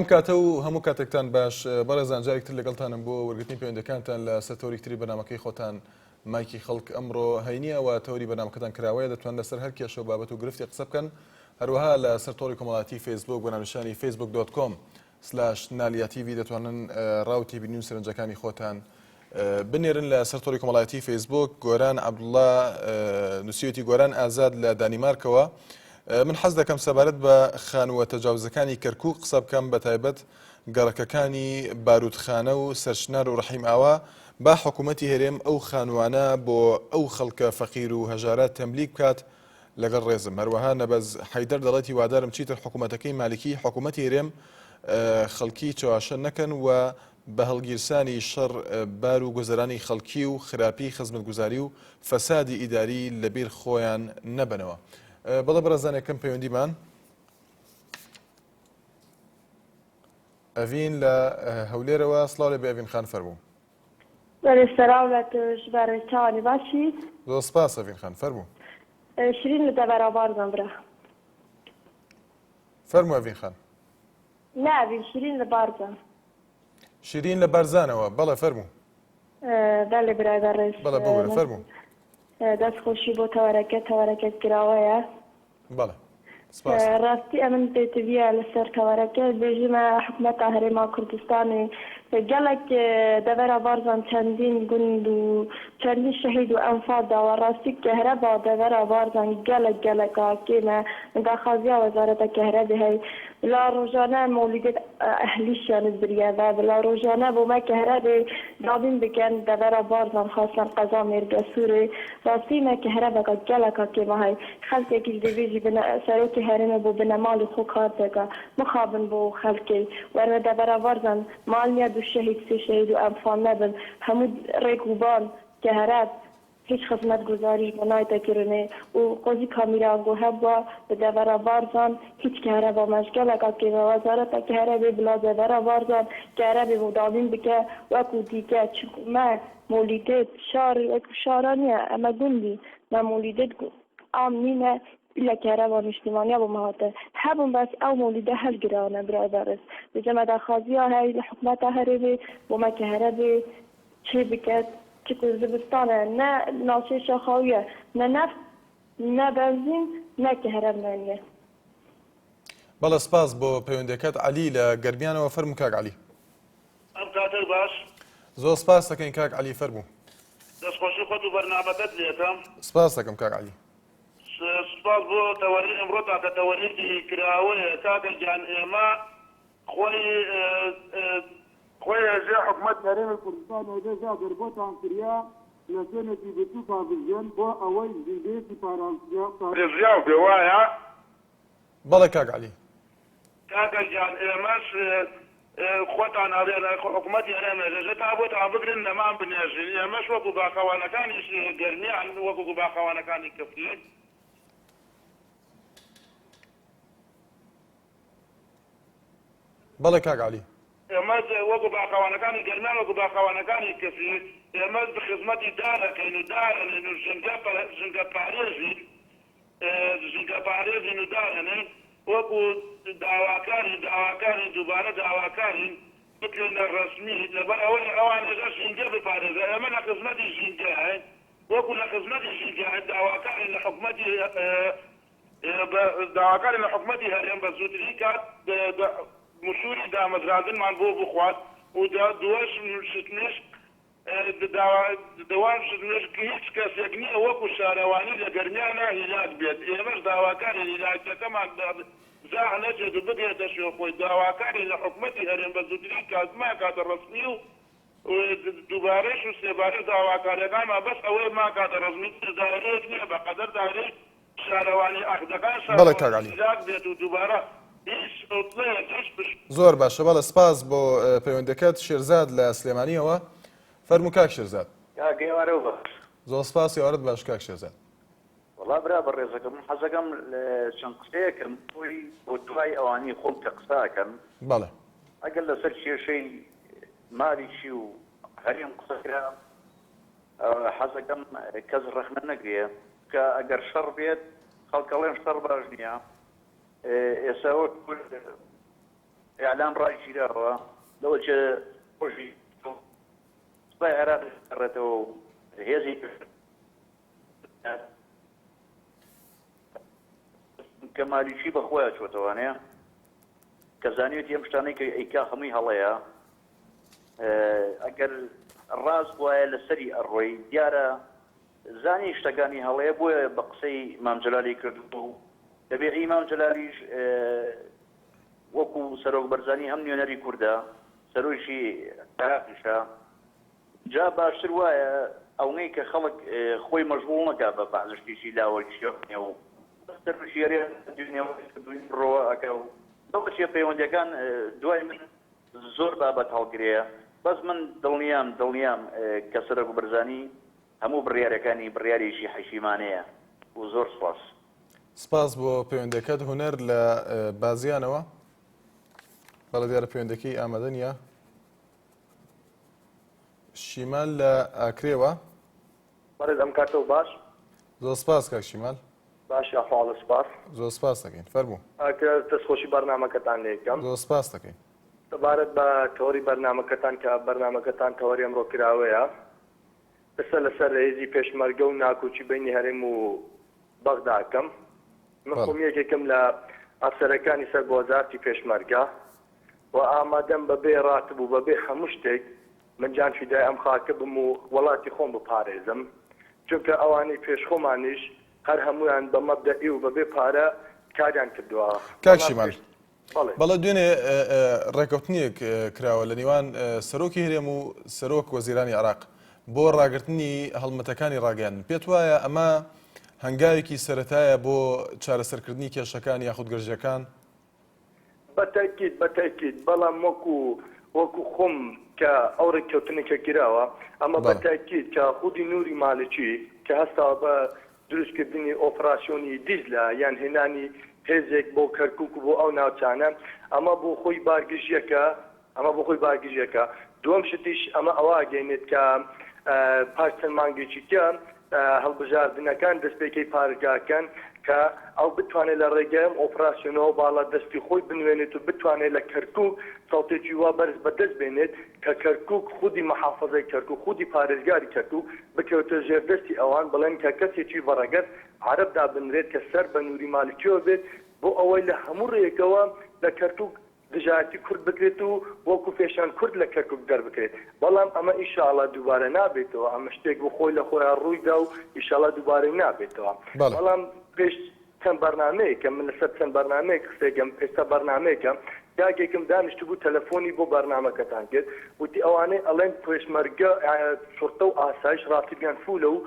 ئەم کاتە و هەموو کاتێکتان باش بەڕێزان جارێک تر لەگەڵتانم بۆ وەرگرتنی پەیوەندەکانتان لە سەر تەوەری تری بەرنامەکەی خۆتان مایکی خەڵک ئەمڕۆ هەینیە و تەوەری بەرنامەکەتان کراوەیە دەتوان لەسەر هەر کێشە و بابەت و گرفتی قسە بکەن هەروەها لە سەر تۆڕی کۆمەڵاتی فەیسبوک بە ناونیشانی Facebook dot com slash نالیا تیڤی دەتوانن ڕا و تێبینی و سەرنجەکانی خۆتان بنێرن لە سەر تۆڕی کۆمەڵایەتی فەیسبوک گۆران عەبدوڵا نووسیوێتی گۆران ئازاد لە دانیمارکەوە من حەز دەکەم سەبارەت بە خانووە تەجاوزەکانی کەرکوک قسە بکەم بە تایبەت گەڕەکەکانی باروتخانە و سەرچنار و ڕەحیم ئاوا با حکوومەتی هەرێم ئەو خانووانە بۆ ئەو خەڵکە فەقیر و هەژارە تەملیک بکات لەگەڵ ڕێزم. هەروەها نەبەز حەیدەر دەڵێت هیوادارم چیتر حکوومەتەکەی مالکی حکوومەتی هەرێم خەڵکی چەواشە نەکەن و بە هەڵگیرسانی شەڕ بار و گوزەرانی خەڵکی و خراپی خزمەتگوزاری و فەسادی ئیداری لەبیر خۆیان نەبەنەوە. بەڵێ بەڕێزان یەکەم پەیوەندیمان ئەڤین لە هەولێرەوە سڵاو لێ بێ ئەڤین خان فەرموو. بەرێ سەراو لە تۆش بەرێ چاوانی باشی. زۆر سپاس ئەڤین خان فەرموو. شرین لە دەڤەرا بارزان برا. فەرموو ئەڤین خان. نا ئەڤین شیرین لە بارزان. شیرین لە بارزانەوە بەڵێ فەرموو. بەلێ برای بەڕێز. بەڵێ ببورە فەرموو. دەست خۆشی بۆ تەوەرەکە تەوەرەکە کراوەیە. بەڵێ سپاس. ڕاستی ئەمن پێتڤیە لەسەر تەوەرەکە بێژمە حکومەتا هەرێما کوردستانێ گەلەک دەڤەرا بارزان چەندین گوند و چەندین شەهید و ئەنفال داوە ڕاستی کەهرەبا دەڤەرا بارزان گەلەک گەلەکا کێمە من داخازیا وەزارەتە کەهرەبێ هەی بلا ڕۆژانە مۆلیدێت ئەهلیشیانت بریەڤە بلا ڕۆژانە بۆ مە کەهرەبێ دابین بکەن دەڤەرا بارزان خاسەن قەزا مێرگەسورێ ڕاستی مە کەهرەبەکا گەلەکا کێمە هەی خەلکێکیش دەبێژی بنە سەرۆکی هەرێمە بۆ بنەماڵی خۆ کار دەکا مخابن بۆ خەلکەی وەرنە دەڤەرا بارزان مال نیە دو شەهید سێ شەهید و ئەنفال نەبن هەموو ڕێک وبان کەهرەب هیچ خزمەت گوزاریش بۆ نایتە کرنێ و قۆزی کامیرانگۆ هەبوە لە دەڤەرا بارزان هیچ کەهرەبا مەش گەلەکا کێمە وەزارەتە کەهرەبێ بلا دەڤەرا بارزان کەهرەبێ بۆ دابین بکە وەکو دیکە چونکو مە مۆلیدێت شار وەکو شارا نیە ئەمە گوندی مە مۆلیدێت عام نینە ئیلا کەهرەبا نیشتیمانیا بۆ مە هاتە هەبوون بەس ئەو مۆلیدە هەلگرانە برای بەڕێز بجە مە داخازیا هەی لە حکومەتا هەرێمێ بۆ مە کەهرەبێ چێ بکەت چکو زمستانە نە ناوچەی شاخاویە نە نەفت نە بەنزین نە کەهرەب مانیە. بەڵێ سپاس بۆ پەیوەندیەکەت عەلی لە گەرمیانەوە فەرموو کاک عەلی. ئەم کاتەت باش. زۆر سپاس دەکەین کاک عەلی فەرموو. دەستخۆشی خۆت و بەرنامەکەت لێکەم. سپاس دەکەم کاک عەلی. سوپاس بۆ تەوەری ئەمڕۆتان کە تەوەرێکی کراوەیە کاکە گیان ئێمە خۆی خۆی ئێژێ حکومەتی هەرێمی کوردستان ئێژێ ئەگەر بۆتان کریا لە شوێنێکی بچووکا بژیێن بۆ ئەوەی ژینگەیەکی پارێزراو بێ وایە؟ بەڵێ کاک عەلی. کاکە گیان ئێمەش خۆتان ئەڵێن حکومەتی هەرێم ئێژێ تا بۆتان بگرن نەمام بنێژین ئێمەش وەکو باخەوانەکانی گەرمیان وەکو باخەوانەکانی کفری. بەڵێ کاک عەلی. ئێمە وەکو باخەوانەکانی گەرمیان وەکو باخەوانەکانی کفری ئێمە خزمەتی دارەکەین و دارەنێین و ژینگە ژینگە پارێزین ژینگە پارێزین و دارەنێین وەکو داواکارین داواکارین دووبارە داواکارین بکرێنە ڕەسمی لەبەر ئەوەی ئەوان ئێژە ژینگە بپارێزە ئێمە لە خزمەتی ژینگەین وەکو لە خزمەتی ژینگەین داواکارین لە حکومەتی داواکارین لە حکومەتی هەرێم بە زووترین کات مشوری دامەزراندنمان بۆ بخوات و دووەش شتنیش دوام شتنیش هیچ کەسێک نییە وەکو شارەوانی لە گەرمیانا هیلاک بێت ئێمەش داواکارین هیلاکیەکەمان زاع نەچێت و بگرێتە شوێن خۆی داواکارین لە حکومەتی هەرێم بە زووترین کات بمانکاتە ڕەسمی و دووبارەش و سێبارەش داواکاریەکانمان بەس ئەوەیە بمانکاتە ڕەسمی دایرەیەک نییە بەقەدەر دایرەی شارەوانی ئەخدەکان بەڵێ کاک شارەوانی عەلی. هیلاک بێت و دووبارە هیچ عوتڵەیەک هیچ پش. زۆر باشە بەڵێ سپاس بۆ پەیوەندەکەت شێرزاد لە سلێمانیەوە فەرموو کاک شێرزاد. کاک ئێوارەو باش. زۆر سپاس ئێوارەت باش کاک شێرزاد. وەڵا برا بەڕێزەکەم من حەزەکەم چەند قسەیەکم خۆی بۆ دوای ئەوانەی خۆم کە قسە ئەکەن بەڵێ. ئەگەر لەسەر کێشەی مالیکی و هەرێم قسە کرا حەزەکەم کەس ڕەخنە نەگرێ چونکە ئەگەر شەڕ بێت خەڵک ئەڵێن شەڕ باش نییە ئێستا وەک. ئیعلام ڕاگیراوە لەوە چێ ڕۆژی سوپای عێراق گەڕێتەوە و هێزی کە مالیکی بە خۆیا چۆتەوانێ کە زانیوێتی ئەم شتانەی کە ئەیکا هەمووی هەڵەیە ئەگەر ڕاست بوایە لەسەری ئەڕۆی دیارە زانی شتەکانی هەڵەیە بۆیە بە قسەی مام جەلالی کردووە و تەبیعی مام جەلالیش وەکو سەرۆک بەرزانی هەم نوێنەری کوردە سەرۆکی عێراقیشە جا باشتر وایە ئەونەی کە خەڵک خۆی مەشغوڵ نەکا بە بەعزە شتێکی لاوەکیەوە و سەرۆکی هەرێم دوێنێ کردووی ڕۆوە ئەکا و بەوەچیە پەیوەندیەکان دوای من زۆر بابەت هەڵگرێ بەس من دڵنیام دڵنیام کە سەرۆک بەرزانی هەموو بڕیارەکانی بڕیارێکی حەکیمانەیە و زۆر سوپاس. سپاس بۆ پەیوەندەکەت هونەر لە بازیانەوە بەڵێ دیارە پەیوەندەکەی ئامادە نییە شیمال لە ئاکرێوە بەڕێز ئەم کاتەو باش. زۆر سپاس کاک شیمال. باش یاخواڵە سپاس. زۆر سپاس دەکەین فەرموو. کاکە دەست خۆشی بەرنامەکەتان لێ کەم. زۆر سپاس دەکەین. سەبارەت بە تەوەری بەرنامەکەتان کە بەرنامەکەتان تەوەری ئەمڕۆ کراوەیە پرسە لەسەر هێزی پێشمەرگە و ناکۆکی بەینی هەرێم و بەغدا ئەکەم من خۆم یەکێکم لە ئەفسەرەکانی سەر بە وەزارەتی پێشمەرگە و ئامادەم بەبێ ڕاتب و بەبێ هەموو شتێک من جان فیدای ئەم خاکە بم و وەڵاتی خۆم بپارێزم چونکە ئەوانەی پێش خۆمانیش هەر هەموویان بە مەبدەئی و بەبێ پارە کاریان کردووە کاک بەڵام شیمال پێش بەڵێ. بەڵێ دوێنێ ڕێکەوتنێک کراوە لە نێوان سەرۆکی هەرێم و سەرۆک وەزیرانی عێراق بۆ ڕاگرتنی هەڵمەتەکانی ڕاگەیاندن پێت وایە ئەمە هەنگاوێکی سەرەتایە بۆ چارەسەرکردنی کێشەکان یاخود گرژیەکان؟ بە تەئکید بە تەئکید بەڵام وەکو وەکو خۆم کە ئەو ڕێککەوتنە کە کراوە ئەمە بە بەڵێ. تەئکید کە خودی نوری مالکی کە هەستاوە بە دروست کردنی ئۆپراسیۆنی دیجلە یان هێنانی هێزێک بۆ کەرکوک و بۆ ئەو ناوچانە ئەمە بۆ خۆی بارگرژیەکە ئەمە بۆ خۆی بارگرژیەکە دووەم شتیش ئەمە ئەوە ئەگەینێت کە پاش چەند مانگێکی کە هەڵبژاردنەکان دەستپێکەی پارێزگاکەن کە ئەو بتوانێت لە ڕێگای ئەم ئۆپراسیۆنەوە باڵا دەستی خۆی بنوێنێت و بتوانێت لە کەرکوک سەوتێکی وا بەرز بەدەست بێنێت کە کەرکوک خودی محافەزەی کەرکوک خودی پارێزگاری کەرکوک بکەوێتە ژێر دەستی ئەوان بڵێن کە کەسێکی بە ڕەگەز عەرەب دابنرێت کە سەر بە نوری مالکیەوە بێت بۆ ئەوەی لە هەموو ڕێیەکەوە لە کەرکوک دژایەتی کورد بکرێت و وەکو پێشان کورد لە کەرکوک دەربکرێت بەڵام ئەمە ئیشاڵا دووبارە نابێتەوە ئەمە شتێک بوو خۆی لە خۆیا ڕوویدا و ئیشاڵا دووبارەی نابێتەوە بەڵێ. بەڵام پێش چەند بەرنامەیەکە من لەسەر چەند بەرنامەیەک قسەیەکەم ئێستا بەرنامەیەکە کاکێکم دانیشتبوو تەلەفۆنی بۆ بەرنامەکەتان کرد وتی ئەوانەی ئەڵێن پێشمەرگە شوڕتە و ئاسایش ڕاتبیان فولە و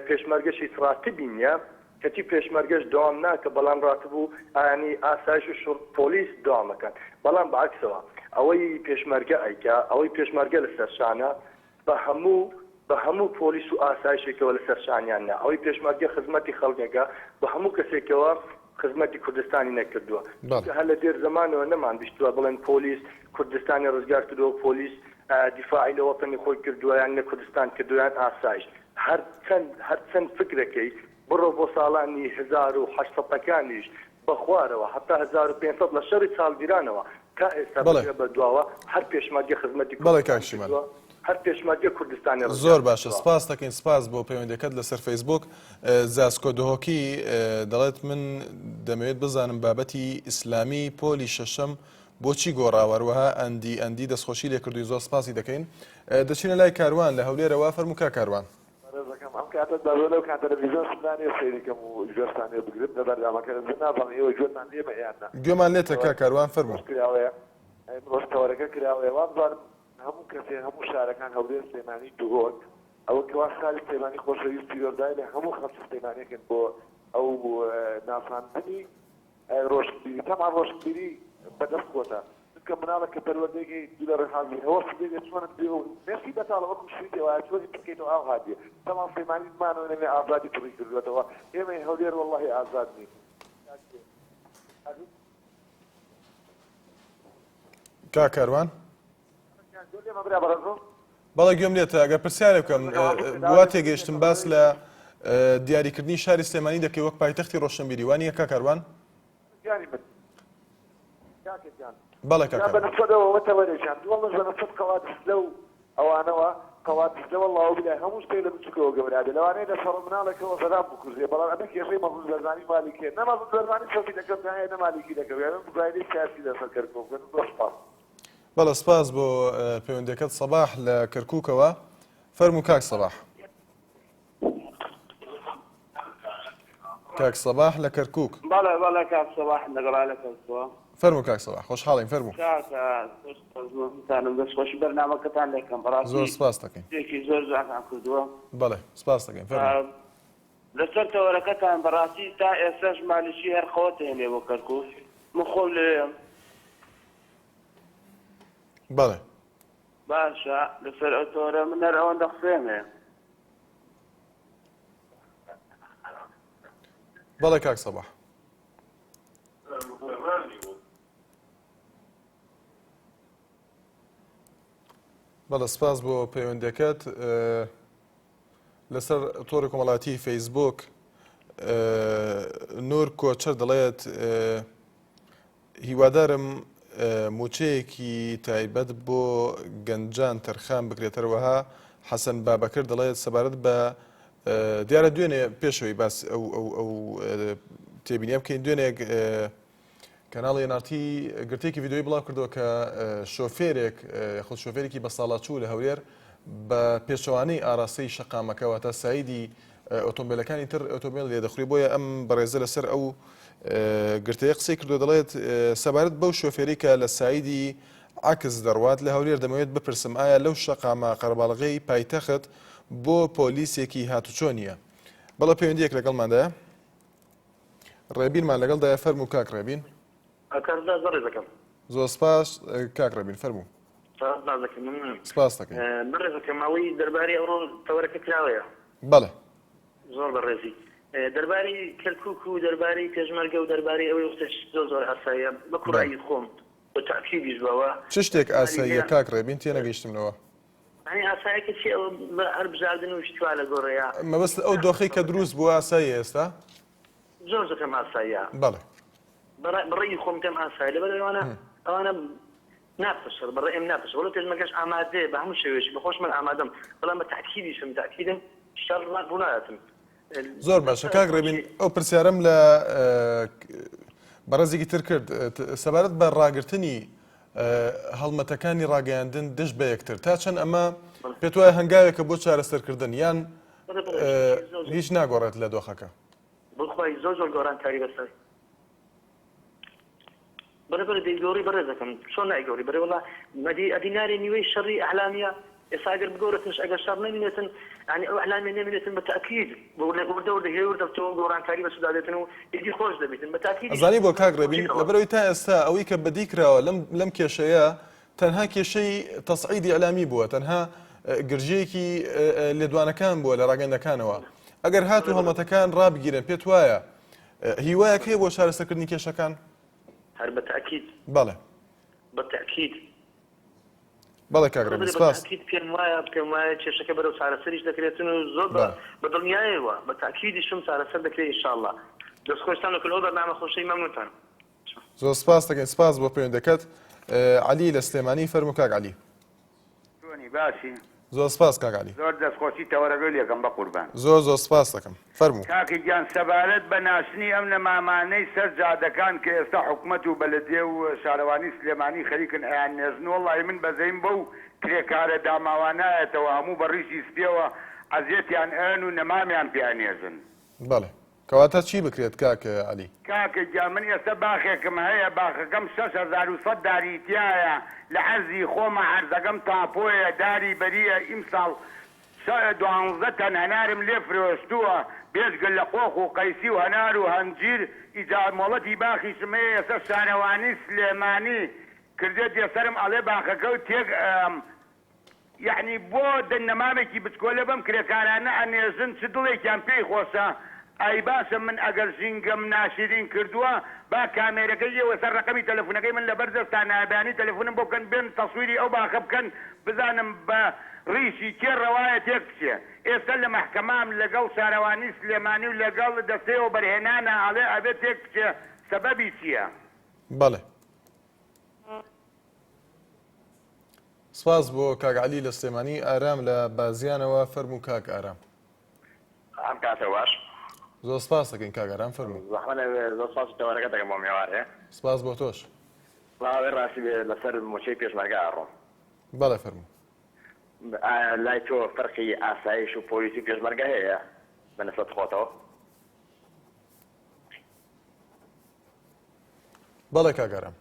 پێشمەرگەش هیچ ڕاتبی نیە کەچی پێشمەرگەش دەوام ناکە بەڵام ڕاتب و ئایانی ئاسایش و شوڕ پۆلیس دەوام ئەکەن بەڵام بە عەکسەوە ئەوەی پێشمەرگە ئەیکا ئەوەی پێشمەرگە لەسەر شانە بە هەموو بە هەموو پۆلیس و ئاسایشێکەوە لەسەر شانیان نا ئەوەی پێشمەرگە خزمەتی خەڵک ئەکا بە هەموو کەسێکەوە خزمەتی کوردستانی نەکردووە بەڵێ. چونکە هەر لە دێر زەمانەوە نەمان بیستووە بڵێن پۆلیس کوردستانی ڕزگار کردووە و پۆلیس دیفاعی لە وەتەنی خۆی کردووە یان لە کوردستان کردووە یان ئاسایش هەر چەند هەر چەند فکرەکەی بڕۆ بۆ ساڵانی 1800 ەکانیش بە خوارەوە هەتا 1500 لە شەڕی چاڵدیرانەوە تا ئێستا بەڵێ. بگرە بە دواوە هەر پێشمەرگە خزمەتی بەڵێ کاک کوردستانی شیمال. کردووە هەر پێشمەرگە کوردستانی ڕزگار زۆر باشە کردووە. سپاس دەکەین سپاس بۆ پەیوەندەکەت لەسەر فەیسبوک زاسکۆ دهۆکی دەڵێت من دەمەوێت بزانم بابەتی ئیسلامی پۆلی شەشەم بۆچی گۆڕاوە هەروەها ئەندی ئەندی دەستخۆشی لێکردووی زۆر سپاسی دەکەین دەچینە لای کاروان لە هەولێرەوە فەرموو کاک کاروان. بەڕێزەکەم ئەم کاتەت باش لەو کان تەلەفیزۆن سندانێ سەیری کەم و گوێشتان لێ بگرم لە بەرنامەکە من نازانم ئێوە گوێتان لێمە یان نا گوێمان لێتە کاک کاروان فەرموو. ڕۆژ کراوەیە ئیمڕۆژ تەوەرەکە کراوەیە وابزانم هەموو کەسێ هەموو شارەکان هەولێر سلێمانی دهۆک ئەوە کەوا شاری سلێمانی خۆشەویست پیرۆزبایی لە هەموو خەڵکی سلێمانیەکەن بۆ ئەو ناساندنی ڕۆشنبیری تەبعەن ڕۆشنبیری بەدەست خۆتە چونکە مناڵە کە پەروەردەی دوو لە ڕێحازی هەوەسی لێ دێ چۆنت بێ و مێشکی بەتاڵە وەکو شریتێ وایە چۆنی پڕکەیتەوە ئاو هاتیە تەبعەن سلێمانی مانەوە نەمێ ئازادی پڕی کردووەتەوە ئێمەی هەولێر وەڵڵاهی ئازاد نین. کاک کاروان بەڵێ گوێم لێتە ئەگەر پرسیارێک بکەم وا تێگەیشتم باس لە دیاریکردنی شاری سلێمانی دەکەی وەک پایتەختی ڕۆشنبیری وانە کاک کاروان؟ بەڵێ کاک جا بە کاروان. نسبەت ئەوەوە تەوەرێکیان دووەمش بە نسبەت قەڵا دزلە و ئەوانەوە قەڵا دزلە وەڵڵا وبیلای هەموو شتێک لە بچوکەوە گەورە ئەبێ لەوانەیە لە شەڕە مناڵێکەوە زەلام بکوژرێ بەڵام ئەمە کێشەی مەزڵوم بەرزانی و مالیکیە نە مەزڵوم بەرزانی سەفی لە کەرکوک هەیە نە مالیکی لە کەرکوک ئەمە مزایدەی سیاسی لەسەر کەرکوک بکەن زۆر سوپاس. بەڵێ سپاس بۆ پەیوەندیەکەت سەباح لە کەرکوکەوە فەرموو کاک سەباح. کاک سەباح لە کەرکوک. بەڵێ بەڵێ کاک سەباح لەگەڵا لە کەرکووە. فەرموو کاک سەباح خۆشحاڵین فەرموو. کاکە زۆر سپاس مەمنونتانم دەست خۆشی بەرنامەکەتان لێکەم بەڕاستی زۆر سپاس دەکەین. شتێکی زۆر جوانتان کردووە. بەڵێ سپاس دەکەین فەرموو. لەسەر تەوەرەکەتان بەڕاستی تا ئێستاش مالیکی هەر قەوەت هێنێ بۆ کەرکوک من خۆم لەوێم. بەڵێ. باشە لەسەر ئەو تەوەرە من هەر ئەوەندە قسەیەم هەیە. بەڵێ کاک سەباح. بەڵێ سپاس بۆ پەیوەندەکەت لەسەر تۆڕی کۆمەڵاتی فەیسبوک نور کۆچەر دەڵێت هیوادارم مووچەیەکی تایبەت بۆ گەنجان تەرخان بکرێت هەروەها حەسەن بابەکر دەڵێت سەبارەت بە دیارە دوێنێ پێشەوەی باس ئەو ئەو ئەو تێبینیە بکەین دوێنێک کەناڵی NRT گرتێکی ڤیددیوی بڵاو کردەوە کە شۆفێرێک خود شۆفێرێکی بەساڵاچوو لە هەولێر بە پێچەوانەی ئاراستەی شەقامەکە واتە سایدی ئۆتۆمبیلەکانی تر ئۆتۆمبیل لێدەخوری بۆیە ئەم بەڕێزە لەسەر ئەو گرتەیە قسەی کردو دەڵێت سەبارەت بەو شۆفێری کە لە سایدی عەکس دەڕوات لە هەولێر دەمەوێت بپرسم ئایا لەو شەقامە قەرەباڵغەی پایتەخت بۆ پۆلیسێکی هاتوچۆ نییە؟ بەڵێ پەیوەندیەک لەگەڵماندایە ڕێبینمان لەگەڵدایە فەرموو کاک ڕێبین. کاک بەڕێزەکەم. زۆر سپاس کاک ڕێبین فەرموو. سپاس دەکەم مەمنونم. سپاس دەکەین. بەڕێزەکەم ئەوەی دەربارەی ئەوڕۆ تەوەرەکە کراوەیە. بەڵێ. زۆر بەڕێزی. دەربارەی کەرکوک و دەربارەی پێشمەرگە و دەربارەی ئەوەی وتت زۆر زۆر ئاساییە بەکو ڕەئی خۆم و تەئکیدیش بەوە. چ شتێک ئاساییە کاک ڕێبین تێنەگەیشتم لەوە. یانی ئاسایە کە چی ئەوە بە هەربژاردن و شتی وا لە گۆڕێیە. مەبەستت ئەو دۆخەی کە دروست بووە ئاساییە ئێستا؟ زۆر زۆر پێم ئاساییە. بەڵێ. بە ڕەئی خۆم پێم ئاسایە لەبەر ئەوانە ئەوانە نابتە شەڕ بە ڕەئیم نابتە شەڕ وەلو پێشمەرگەش ئامادەیە بە هەموو شێوەیەکی بە خۆش من ئامادەم بەڵام بە تەئکیدیشم تەئکیدم شەڕ ڕووناداتن. زۆر باشە کاک ڕێبین ئەو پرسیارەم لە بەڕێزێکی تر کرد سەبارەت بە ڕاگرتنی هەڵمەتەکانی ڕاگەیاندن دژ بە یەکتر تا چەند ئەمە پێت وایە هەنگاوێکە بۆ چارەسەرکردن یان هیچ ناگۆڕێت لە دۆخەکە؟ بخوای زۆر زۆر گۆڕانکاری بەسەر بەرە بەرە دەیگۆڕی بەڕێزەکەم چۆن نایگۆڕی بەرێ وەڵا مەدی ئەدی نارێ نیوەی شەڕی ئەحلامیە ئێستا ئەگەر بگۆڕێتنش ئەگەر شەڕ نەمینێتن یانی ئەو ئەحلامیە نەمینێتن بە تەئکید وردە وردە هێور دەبتەوە گۆڕانکاری بەسەردا دێتن و ئیدی خۆش دەبیتن بە تاکیدیش ئەزانی بۆ کاک ڕێبین خۆشی ئەوە. لەبەرئەوەی تا ئێستا ئەوەی کە بەدی کراوە لەم لەم کێشەیە تەنها کێشەی تەسعیدی ئیعلامی بووە تەنها گرژییەکی لێدوانەکان بووە لە ڕاگەیاندنەکانەوە ئەگەر هاتوو هەڵمەتەکان ڕابگیرێن پێت وایە هیوایەک هەیە بۆ چارەسەرکردنی کێشەکان؟ هەر بە تەئکید. بەڵێ. بە تەئکید. بەڵێ کاک ڕێبین بە سپاس. تەئکید پێم وایە پێم وایە کێشەکە بەرەو چارەسەریش دەکرێتن و زۆر بە بەڵێ. بە دڵنیایەوە بە تەئکیدیشم چارەسەر دەکرێت ئینشاڵڵا. دەستخۆشتان دەکەم لەو بەرنامە خۆشەی مەمنونتان. زۆر سپاس دەکەین سپاس بۆ پەیوەندەکەت. عەلی لە سلێمانی فەرموو کاک عەلی. چۆنی باشی؟ زۆر سپاس کاک عەلی. زۆر دەستخۆشی تەوەرەکەی لێکەم بەقوربان. زۆر زۆر سپاست دەکەم. فەرموو. کاکە گیان سەبارەت بە ناشتنی ئەم نەمامانەی سەر جادەکان کە ئێستا حکومەت و بەلەدیە و شارەوانی سلێمانی خەریکن ئەیان نێژن وەڵاهی من بەزەیم بەو کرێکارە داماوانایەتەوە هەموو بە ڕیشی سپیەوە عەزێتیان ئەیەن و نەمامیان پێ ئەنێژن. بەڵێ. کەواتە چی بکرێت کاک عەلی؟ کاکە گیان من ئێستا باخێکم هەیە باخەکەم 6100 داری تیایە لە عەرزی خۆمە عەرزەکەم تاپۆیە داری بەریە ئیمساڵ 12 تەن هەنارم لێ فرۆشتووە بێجگە لە قۆخ و قەیسی و هەنار و هەنجیر ئیجا مۆڵەتی باخیشم هەیە ئێستا شارەوانی سلێمانی کردێتیە سەرم ئەڵێ باخەکەو تێک ئەم یەعنی بۆ دە نەمامێکی بچکۆلە بەم کرێکارانە ئەنێژن چ دڵێکیان پێی خۆشە ئای باشە من ئەگەر ژینگەم ناشرین کردووە با کامێرەکەی ئێوە سەر ڕەقەمی تەلەفونەکەی من لەبەر دەستانایە بەیانی تەلەفونم بۆ بکەن بێن تەسویری ئەو باخە بکەن بزانم بە ڕیشی کێ ڕەوایە تێک بچێ ئێستا لە مەحکەمام لەگەڵ شارەوانی سلێمانی و لەگەڵ دەستەی وەبەرهێنانا ئەڵێ ئەبێ تێک بچێ سەبەبی چیە؟ بەڵێ. سپاس بۆ کاک عەلی لە سلێمانی. ئارام لە بازیانەوە، فەرموو کاک ئارام. ئەم کاتە باش. زۆر سپاس دەکەین کاک ئارام، فەرموو. زەحمەت نەبێ زۆر سپاسی تەوەرەکەت دەکەم بۆ مێوانێ. سپاس بۆ تۆش. وەڵا ئەوەی ڕاستی بێ لەسەر موچەی پێشمەرگە ئەڕۆم. بەڵێ فەرموو. ئایا لای تۆ فەرقی ئاسایش و پۆلیس و پێشمەرگە هەیە بە نسبەت خۆتەوە؟ بەڵێ کاک ئارام.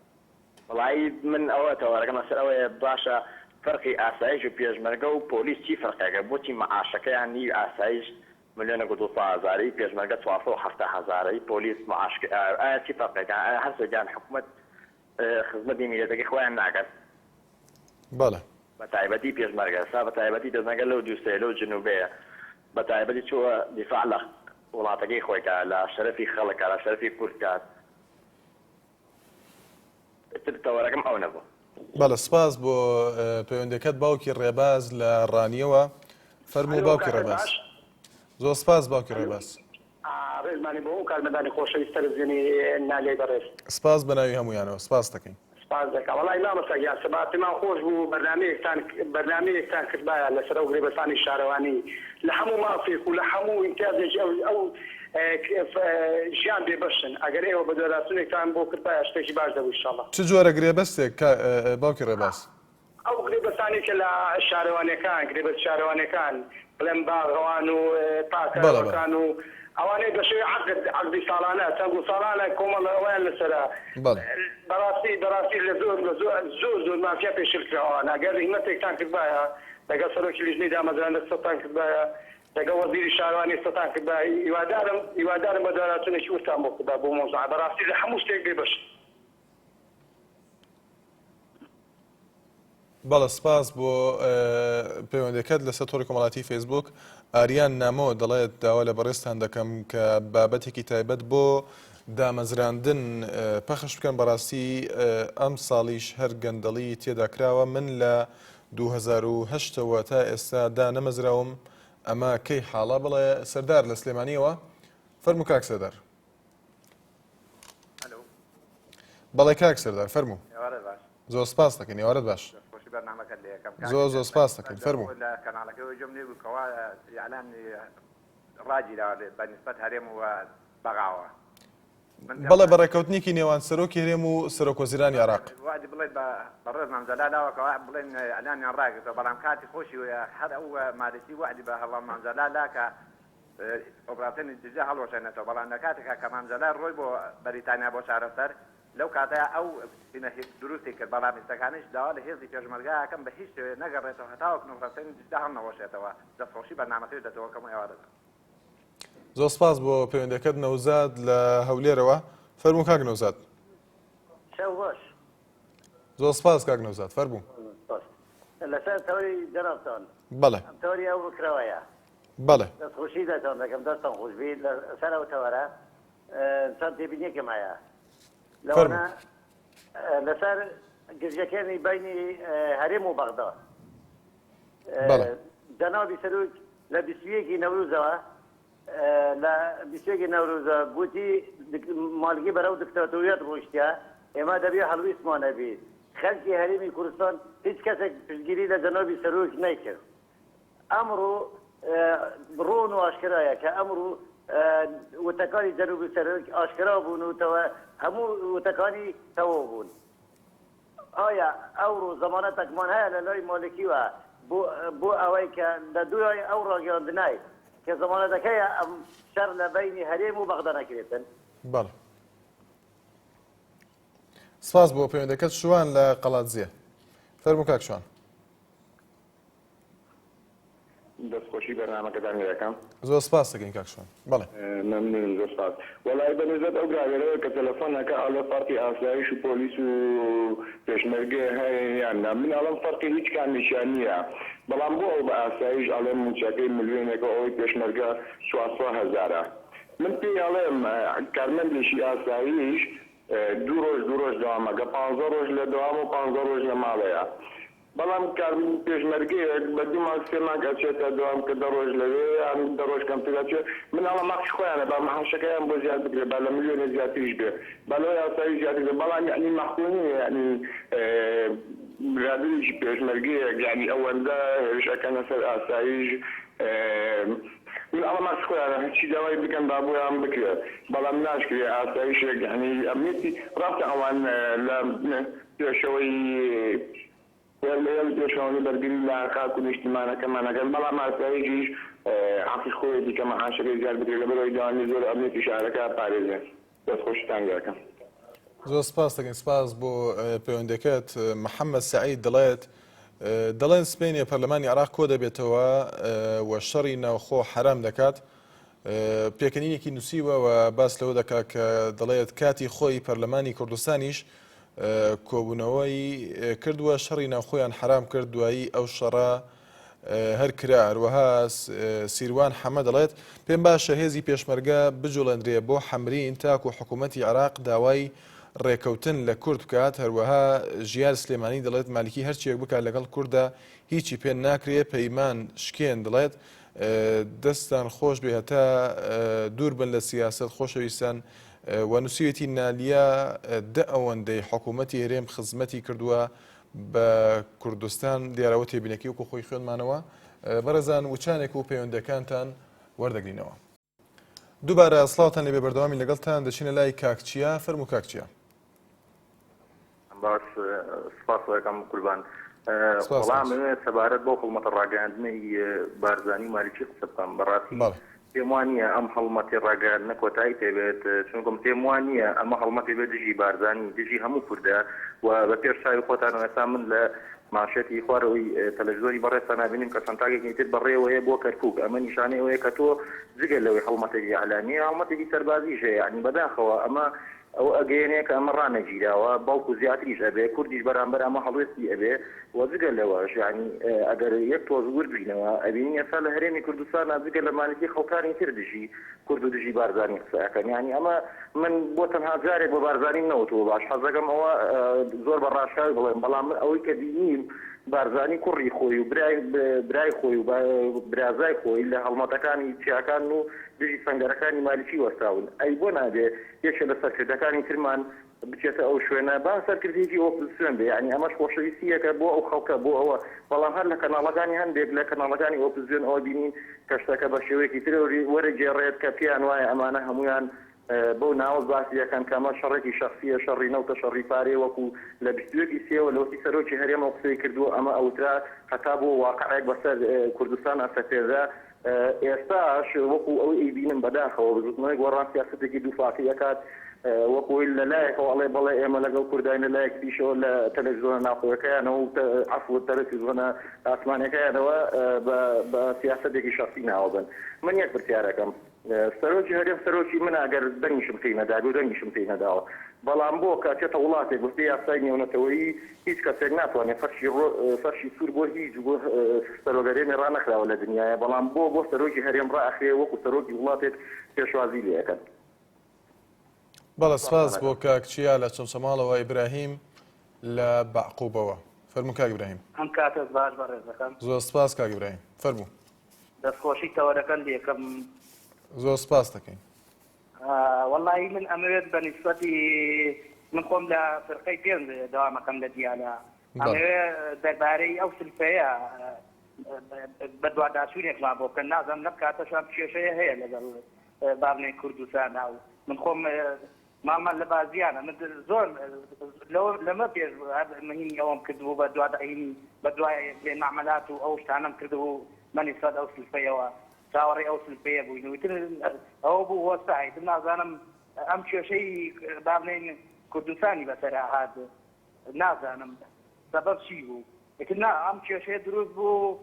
وەڵایی من ئەوە تەوەرەکەم لەسەر ئەوەیە باشە فەرقی ئاسایش و پێشمەرگە و پۆلیس چی فەرقێکە بۆچی مەعاشەکەیان ی ئاسایش ملیۆنێک و 200 هەزارە ی پێشمەرگە 470 هەزارە ی پۆلیس مەعاشکەی ئایا چی فەرقێکە ئایا هەرسێکیان حکومەت خزمەتی میلەتەکەی خۆیان ناکەن؟ بەڵێ. بە تایبەتی پێشمەرگە سا بە تایبەتی پێشمەرگە لەو دووسەیە لەو جنوبەیە بە تایبەتی چووە دیفاع لە وڵاتەکەی خۆی کا لە شەرەفی خەڵک کا لە شەرەفی کورد کات ئیتر تەوەرەکەم ئەو نەبوو. بەڵێ سپاس بۆ پەیوەندەکەت باوکی ڕێباز لە ڕانیەوە فەرموو ئەلۆ باوکی کاکە ڕێباز باش زۆر سپاس باوکی ئەلۆ ڕێباز. ڕێزمانی بۆ ئەو کارمەندانی خۆشەویست تەلەفزیۆنی نالیای بەڕێز. سپاس بەناوی هەموویانەوە سپاست دەکەین. سپاس دەکەم وەڵای مامۆستا گیان سەبا پێمان خۆش بوو بەرنامەیەکتان بەرنامەیەکتان کردبایە لەسەر ئەو گرێبەستانەی شارەوانی لە هەموو مافێک و لە هەموو ئیمتیازێکی ئەو ئەو ژیان بێ بەشن ئەگەر ئێوە بەدواداچونێکتان بۆ کردبایە شتێکی باش دەبوو ئیشەڵا. چ جۆرە گرێبەستێک کا باوکی ڕێباز؟ ئەو گرێبەستانەی کە لە شارەوانیەکان، گرێبەست شارەوانیەکان، بڵێم باغەوان و پاکەرەوەکان و ئەوانەی بە شێوەی عەقد، عەقدی ساڵانە، چەند ساڵانە کۆمەڵ ئەوەیان لەسەرە. بەڕاستی بەڕاستی لە زۆر لە زۆر زۆر زۆر مافیا پێشێل کراوە ئەوانە. ئەگەر هیمەتێکتان کردبایە، لەگەڵ سەرۆکی لیژنەی دامەزراندن قسەتان کردبایە، لەگەڵ وەزیری شارەوانی قسەتان کردبایە، هیوادارم هیوادارم بەدواداچوونێکی وردتان بۆ کردبایە بۆ مەوزوعە. بەڕاستی لە هەموو شتێک بێبەشن. بەڵێ سپاس بۆ پەیوەندەکەت لەسەر تۆڕی کۆمەڵاتی فەیسبوک ئاریان نامۆ دەڵێت داوا لە بەڕێزتان دەکەم کە بابەتێکی تایبەت بۆ دامەزراندن پەخش بکەن بەڕاستی ئەم ساڵیش هەر گەندەڵی تێدا کراوە من لە 2010ەوە تا ئێستا دانەمەزراوم ئەمە کەی حاڵە بڵێ سەردار لە سلێمانیەوە فەرموو کاک سەردار. ئەلو. بەڵێ کاک سەردار فەرموو. ئێوارەت باش. زۆر سپاس دەکەین ئێوارەت باش. دەستخۆشی بەرنامەکەت لێ ئەکەم کاک زۆر زۆر سپاس دەکەین فەرموو. لە کەناڵەکەوە گوێم لێ بوو کەوا ئیعلان ڕاگیراوە بە نیسبەت هەرێم و بەغاوە. بەڵێ بە ڕێککەوتنێکی نێوان سەرۆکی هەرێم و سەرۆک وەزیرانی عێراق. وەعدی بڵێ بە بەڕێز مام جەلالاوە کەوا بڵێن ئیعلانیان ڕاگرتەوە بەڵام کاتی خۆشی هەر ئەو مالکی وەعدی بە هەڵڵام مام جەلال دا کە ئۆپراسیۆنی دجلە هەڵوەشێنێتەوە، بەڵام لە کاتێکا کە مام جەلال ڕۆی بۆ بەریتانیا بۆ چارەسەر، لەو کاتەیا ئەو تیمە دروستی کرد، بەڵام ئیستەکانیش داوا لە هێزی پێشمەرگە ئەکەم بە هیچ شێوەیەک نەگەڕێتەوە هەتاوەکن ئۆپراسیۆنی دجلە هەڵنەوەشێتەوە، دەستخۆشی بەرنامەکەش لەتۆ ئەکەم و ئێوارەتان. زۆر سپاس بۆ پەیوەندیەکەت نەوزاد لە هەولێرەوە فەرموو کاک نەوزاد. شەو باش. زۆر سپاس کاک نەوزاد فەرموو. سپاس. لەسەر تەوەری جەنابتان. بەڵێ. ئەم تەوەری ئەو بکراوەیە. بەڵێ. دەست خۆشی لەتان دەکەم دەستتان خۆش بی لە سەر ئەو تەوەرە چەند تێبینیەکم هەیە لەوانە لەسەر گرژەکانی بینی هەرێم و بەغدا جەنابی سەرۆک لە 21 نەورۆزەوە لە 21 نەورۆزە گوتی مالکی بەرەو دکتاتۆریەت ڕۆیشتە ئێمە دەبێ هەڵویستمان هەبێ خەلکی هەرێمی کوردستان هیچ کەسێک پشتگیری لە جەنابی سەرۆک نەیکرد ئەمڕۆ ڕوون و ئاشکرایە کە ئەمڕۆ وتەکانی جەنوبی سەرۆک ئاشکرا بوون و هەموو وتەکانی تەواو بوون. ئایا ئەوڕۆ زەمانەتەکمان هەیە لە لای مالکیوە بۆ بۆ ئەوەی کە لە دوای ئەو ڕاگەیاندنەی کە زەمانەتەکەیە ئەم شەڕ لە بەینی هەرێم و بەغدا نەکرێتن؟ بەڵێ. سپاس بۆ پەیوەندەکەت شوان لە قەڵادزێ. فەرموو کاک شوان. دەست خۆشی بەرنامەکەتان لێ ئەکەم. زۆر سپاس دەکەین کاک شوان. بەڵێ. مەمنونم زۆر سپاس. وەڵایی بە نسبەت ئەو برادەرەوە کە تەلەفۆن ئەکا ئەڵێ فەرقی ئاسایش و پۆلیس و پێشمەرگە هەیە یان نا من ئەڵێم فەرقی هیچ کامێکیان نییە بەڵام بۆ ئەو بە ئاسایش ئەڵێ موچەکەی ملیۆنێکە و ئەوەی پێشمەرگە چوارسەد هەزارە من پێی ئەڵێم کارمەندێکی ئاسایش دوو ڕۆژ دوو ڕۆژ دەوام ئەکا پانزە ڕۆژ لە دەوام و پانزە ڕۆژ لە ماڵەیە بەڵام کار پێشمەرگەیەک بە دوو مانگ سێ مانگ ئەچێتە دەوام کە دە ڕۆژ لەوێ یان دە ڕۆژ کەمتر ئەچێ من ئەڵێم ماقی خۆیانە با مەعاشەکەیان بۆ زیاد بکرێ با لە ملیۆنێ زیاتریش بێ با لەوەی ئاسایی زیاتر بێ بەڵام یەعنی مەعقول نیە یەعنی. برادەرێکی پێشمەرگەیەک یانی ئەوەندە هێرش ئەکەنە سەر ئاسایش من ئەڵێم مافی خۆیانە هەرچی داوای بکەن با بۆیان بکرێ بەڵام ناشکرێ ئاسایشێک یانی ئەمنیەتی ڕاستە ئەوان لە پێشەوەی لە هێڵی پێشەوەن بەرگری لە خاک و نیشتیمانەکەمان ئەکەن بەڵام ئاسایشیش حەقی خۆیەتی کە مەعاشەکەی زیاد بکرێ لەبەرئەوەی دەوانێ زۆر ئەمنیەتی شارەکە ئەپارێزێ. دەست خۆشتان لێ ئەکەم. زۆر سپاس دەکەین سپاس بۆ پەیوەندەکەت محەممەد سعید دەڵێت دەڵێن سبەینێ پەرلەمانی عراق کۆ دەبێتەوە و شەڕی ناوخۆ حرام دەکات پێکەنینێکی نووسیوە و باس لەوە دەکات کە دەڵێت کاتی خۆی پەرلەمانی کوردستانیش کۆبوونەوەی کردووە شەڕی ناوخۆیان حرام کرد دوایی ئەو شەڕە هەر کرا. هەروەها سیروان حەمە دەڵێت، پێم باشە هێزی پێشمەرگە بجوڵێندرێ بۆ حەمرین تاکو حکوومەتی عێراق داوای ڕێکەوتن لە کورد بکات. هەروەها ژیار سلێمانی دەڵێت، مالکی هەرچیەک بکات لەگەڵ کورددا هیچی پێ ناکرێ. پەیمان شکێن دەڵێت، دەستتان خۆش بێ هەتا دوور بن لە سیاسەت خۆشەویستان و نووسیوێتی نالیا دە ئەوەندەی حکوومەتی هەرێم خزمەتی کردووە بە کوردستان دیارەوە تێبینەکەی وەکو خۆی خوێندمانەوە بەڕێزان وچانێک و پەیوەندەکانتان وەردەگرینەوە. دووبارە سڵاوتان لێبێ بەردەوامی لەگەڵتان دەچینە لای کاک چیا فەرموو کاک چیا. باش سپاس ئەکەم قوربان. وەڵام ئەوێ سەبارەت بەو هەڵمەتە ڕاگەیاندنەی بارزانی و مالکی قسە بکەم بەڕاستی پێم وا نییە ئەم هەڵمەتی ڕاگەیاندنە کۆتایی پێ بێت، چونکم پێم وا نییە ئەمە هەڵمەتێ بێت دژی بارزانی، دژی هەموو کوردە و بە پێش چاوی خۆتانەوە ئێستا من لە مانشێتی خوارەوەی تەلەفزیۆنی بەڕێزتان ئەبینم کە چەند تاگێکی تر بەڕێوەیە بۆ کەرکووک، ئەمە نیشانەی ئەوەیە کە تۆ جگە لەوەی هەڵمەتێکی ئیعلامییە، هەڵمەتێکی سەربازیش هەیە، یەعنی بەداخەوە ئەمە ئەوە ئەگەیەنێ کە ئەمە ڕانەگیراوە، بەڵکو زیاتریش ئەبێ، کوردیش بەرامبەر ئەمە هەڵوێستی ئەبێ و جگە لەوەش یانی ئەگەر یەک تۆز ورد بینەوە ئەبینین ئێستا لە هەرێمی کوردستانا جگە لە مالکی خەڵکانی تر دژی کورد و دژی بارزانی قسە ئەکەن یانی ئەمە من بۆ تەنها جارێک بە بارزانیم نەوتووە باش حەزەکەم ئەوە زۆر بە ڕاشکاوی بڵێم بەڵام من ئەوەی کە بینیم بارزانی کوڕی خۆی و برای برای خۆی و برازای خۆی لە هەڵمەتەکانی چیاکان و دژی سەنگەرەکانی مالکی وەستاون ئەی بۆ نابێ یەکێ لە سەرکردەکانی ترمان بچێتە ئەو شوێنە با سەرکردەیەکی ئۆپزسیۆن بێ یانی ئەمەش خۆشەویستیەکە بۆ ئەو خەڵکە بۆ ئەوە بەڵام هەر لە کەناڵەکانی هەندێک لە کەناڵەکانی ئۆپزسیۆن ئەوە بینین کە شتەکە بە شێوەیەکی تر وەرەگێڕێت کە پێیان وایە ئەمانە هەموویان بەو ناوە باسی دەکەن کە ئەمە شەڕێکی شەخسیە شەڕی نەوتە شەڕی پارەیە وەکو لە 21 ی سێوە لەوەتی سەرۆکی هەرێمەوە قسەی کردووە ئەمە ئەوترا هەتا بۆ واقعێک بەسەر کوردستان ئەسەپێنرا ئێستاش وەکو ئەوەی ئەیبینم بەداخەوە بزوتنەوەی گۆڕان سیاسەتێکی دووفاقی ئەکات وەکو ئەوەی لە لایەکەوە ئەڵێ بەڵێ ئێمە لەگەڵ کورداین لە لایەکی دیشەوە لە تەلەفزیۆنە ناوخۆیەکەیانەوە و عەفو تەلەفزیۆنە ئاسمانیەکەیانەوە بە بە سیاسەتێکی شەخسی ناوەبەن من یەک پرسیارەکەم سەرۆکی هەرێم سەرۆکی منە ئەگەر دەنگیشم پێی نەدابێ و دەنگیشم پێی نەداوە بەڵام بۆ کە ئەچێتە وڵاتێک بە پێی یاسای نێونەتەوەیی هیچ کەسێک ناتوانێ فەرشی ڕۆ فەرشی سوور بۆ هیچ بۆ سەرۆک هەرێمی ڕانەخراوە لە دنیایا بەڵام بۆ بۆ سەرۆکی هەرێم ڕائەخرێ وەکو سەرۆکی وڵاتێک پێشوازی لێ ئەکەن. بەڵێ سپاس بۆ کاک چیا لە چەمچەماڵەوە ئیبراهیم لە بەعقوبەوە فەرموو کاک ئیبراهیم. ئەم کاتەت باش بەڕێزەکەم. زۆر سپاس کاک ئیبراهیم فەرموو. دەستخۆشی تەوەرەکەت لێکەم. زۆر سپاس دەکەین. وەڵایی من ئەمەوێت بە نیسبەتی من خۆم لە فرقەی پێنج دەوامەکەم لە دیالە ئەمەوێ دەربارەی ئەو سلفەیە بەدواداچوونێکمان بۆ بکەن نازانم لەم کاتەش ئەم کێشەیە هەیە لەگەڵ بابنەی کوردستان و من خۆم ماڵمان لە بازیانە من زۆر لەمە پێش مهینی ئەوەم کردبوو بە دواداهینی بە دوای مەعمەلات و ئەو شتانەم کردبوو بە نیسبەت ئەو سلفەیەوە چاوەڕێی ئەو سلفەیە بووین و ئیتر ئەوە بوو وەستا ئیتر نازانم ئەم کێشەی با بڵێین کوردستانی بەسەرا هات نازانم سەبەب چی بوو ئیتر نا ئەم کێشەیە دروست بوو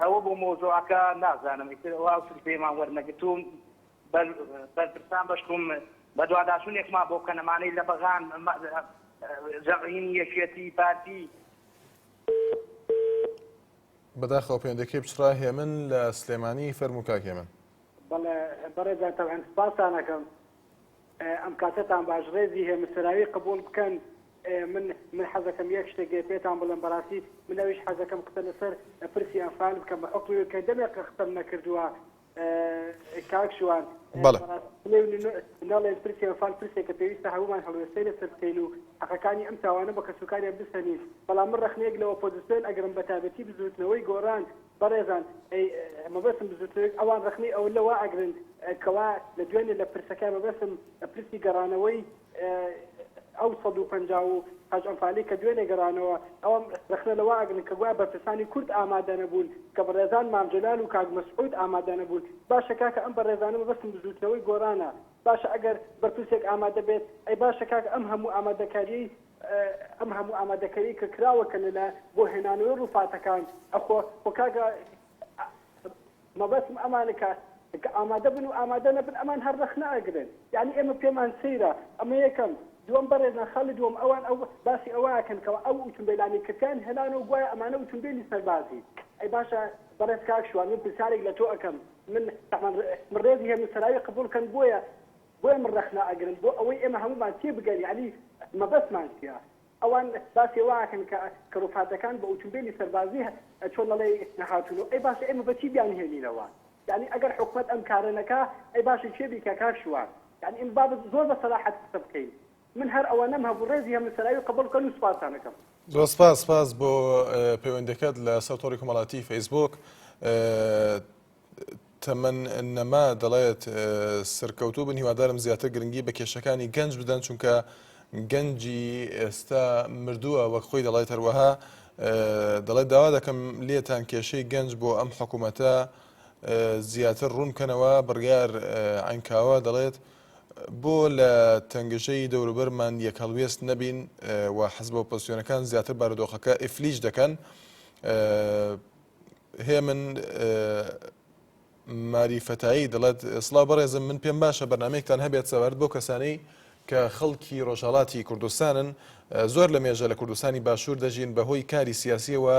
ئەوە بوو مەوزوعەکە نازانم ئیتر ئەو سلفەیەمان وەرنەگرتوو بەرپرسان بەشکم بەدواداچوونێکمان بۆ بکەن ئەمانەی لە بەغان جەمعینی یەکێتی پارتی بەداخەوە پەیوەندەکەی پچڕا هێمن لە سلێمانی فەرموو کاک هێمن. بەڵێ بەڕێزان تەبعەن سپاستان ئەکەم ئەم کاتەتان باش ڕێزی هێمن سەراوی قبوڵ بکەن من من حەزەکەم یەک شتێک پێتان بڵێم بەڕاستی من ئەویش حەزەکەم قسە لەسەر پرسی ئەنفال بکەم بە حوکمی کە دەمێکە قسەم نەکردووە. کاک شوان بەڵێ. نەڵێن پرسی ئەنفال پرسێکە پێویستە هەموومان هەڵوێستەی لەسەر بکەین و حەقەکانی ئەم تاوانە بە کەسوکاریان بسەنین، بەڵام من ڕەخنەیەک لە ئۆپۆزسیۆن ئەگرم بەتایبەتی بزووتنەوەی گۆڕان بەڕێزان ئەی مەبەستم بزووتنەوەی ئەوان ڕەخنەی ئەوە لەوە ئەگرن کەوا لە دوێنێ لە پرسەکە مەبەستم پرسی گەڕانەوەی ئەو 158 ئەنفالەی کە دوێنێ گەڕانەوە، ئەوان ڕەخنە لەوە ئەگرن کە گوایە بەرپرسانی کورد ئامادە نەبوون، کە بەڕێزان مام جەلال و کاک مەسعود ئامادە نەبوون. باشە کاکە ئەم بەڕێزانە مەبەستم بزووتنەوەی گۆڕانە، باشە ئەگەر بەرپرسێک ئامادە بێت، ئەی باشە کاکە ئەم هەموو ئامادەکارییەی ئەم هەموو ئامادەکەریی کە کراوە کە لەلا بۆ هێنانەوەی ڕووفاتەکان، ئەخۆ خۆ کاکە مەبەستم ئەمانە کە کە ئامادە بن و ئامادە نەبن ئەمان هەر ڕەخنە ئەگرن یانی ئێمە پێمان سەیرە ئەمە یەکەم دووەم بەڕێزان خاڵی دووەم ئەوان ئەو باسی ئەوە ئەکەن کەوا ئەو ئوتومبێلانەی کە پێیان هێنانەوە گوایە ئەمانە ئوتومبێلی سەربازین ئەی باشە بەڕێز کاک شوان من پرسیارێک لە تۆ ئەکەم من تەبعەن من ڕێزی هەیە من سەراوی قبوڵ کەن بۆیە بۆیە من ڕەخنە ئەگرم بۆ ئەوەی ئێمە هەموومان تێبگەین یانی مەبەستمان چیە ئەوان باسی ئەوە ئەکەن کە کە ڕوفاتەکان بە ئوتومبێلی سەربازی چۆن ئەڵێی نەهاتوون ئەی باشە ئێمە بە چی بیانهێنینەوە یانی ئەگەر حکومەت ئەم کارە نەکا ئەی باشە کێ بیکا کاک شوان یانی ئێمە با زۆر بە سەراحەت قسە بکەین من هەر ئەوەنەم هەبوو ڕێزی هەمن سەراوی قبوڵ بکەن و سوپاستان ئەکەم. زۆر سپاس سپاس بۆ پەیوەندەکەت لە سەر تۆڕی کۆمەڵاتی فەیسبوک. تەمەن نەما دەڵێت، سەرکەوتوو بن، هیوادارم زیاتر گرنگی بە کێشەکانی گەنج بدەن، چونکە گەنجی ئێستا مردووە وەک خۆی دەڵێت، هەروەها دەڵێت داوا دەکەم لێتان کێشەی گەنج بۆ ئەم حکوومەتە زیاتر ڕوون بکەنەوە. بڕیار عینکاوە دەڵێت، بۆ لە تەنگژەی دەوروبەرمان یەکهەڵوێست نەبین و حزبە ئۆپۆزسیۆنەکان زیاتر بارودۆخەکە ئیفلیج دەکەن. هێمن ماری فەتایی دەڵێت، سڵاو بەڕێزم من پێم باشە بەرنامەیەکتان هەبێت سەبارەت بەو کەسانەی کە خەڵکی ڕۆژهەڵاتی کوردستانن زۆر لە مێژە لە کوردستانی باشوور دەژین بەهۆی کاری سیاسیەوە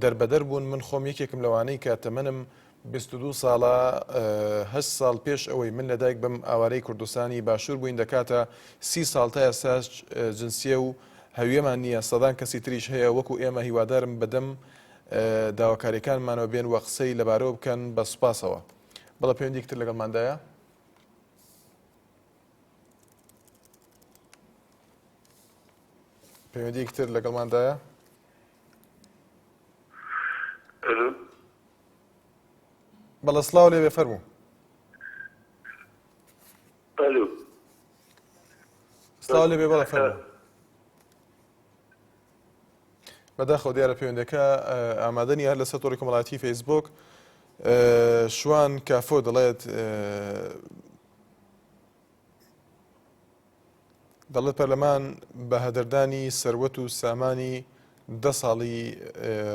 دەربەدەر بوون من خۆم یەکێکم لەوانەی کە تەمەنم 22 ساڵە هەشت ساڵ پێش ئەوەی من لەدایک بم ئاوارەی کوردستانی باشوور بووین دەکاتە سی ساڵ تا ئێستاش جنسیە و هەویەمان نییە سەدان کەسی تریش هەیە وەکو ئێمە هیوادارم بەدەم داواکاریەکانمانەوە بێن و قسەی لەبارەوە بکەن بە سوپاسەوە. بەڵێ پەیوەندیەکی تر لەگەڵماندایە. پەیوەندیەکی تر لەگەڵماندایە. بەڵێ سڵاو لێ بێ فەرموو. سڵاو لێ بێ بەڵێ فەرموو. بەداخەوە دیارە پەیوەندەکە ئامادە نییە هەر لەسەر تۆڕی کۆمەڵایەتی فەیسبوک شوان کافۆ دەڵێت دەڵێت پەرلەمان بە هەدەردانی سەروەت و سامانی دە ساڵی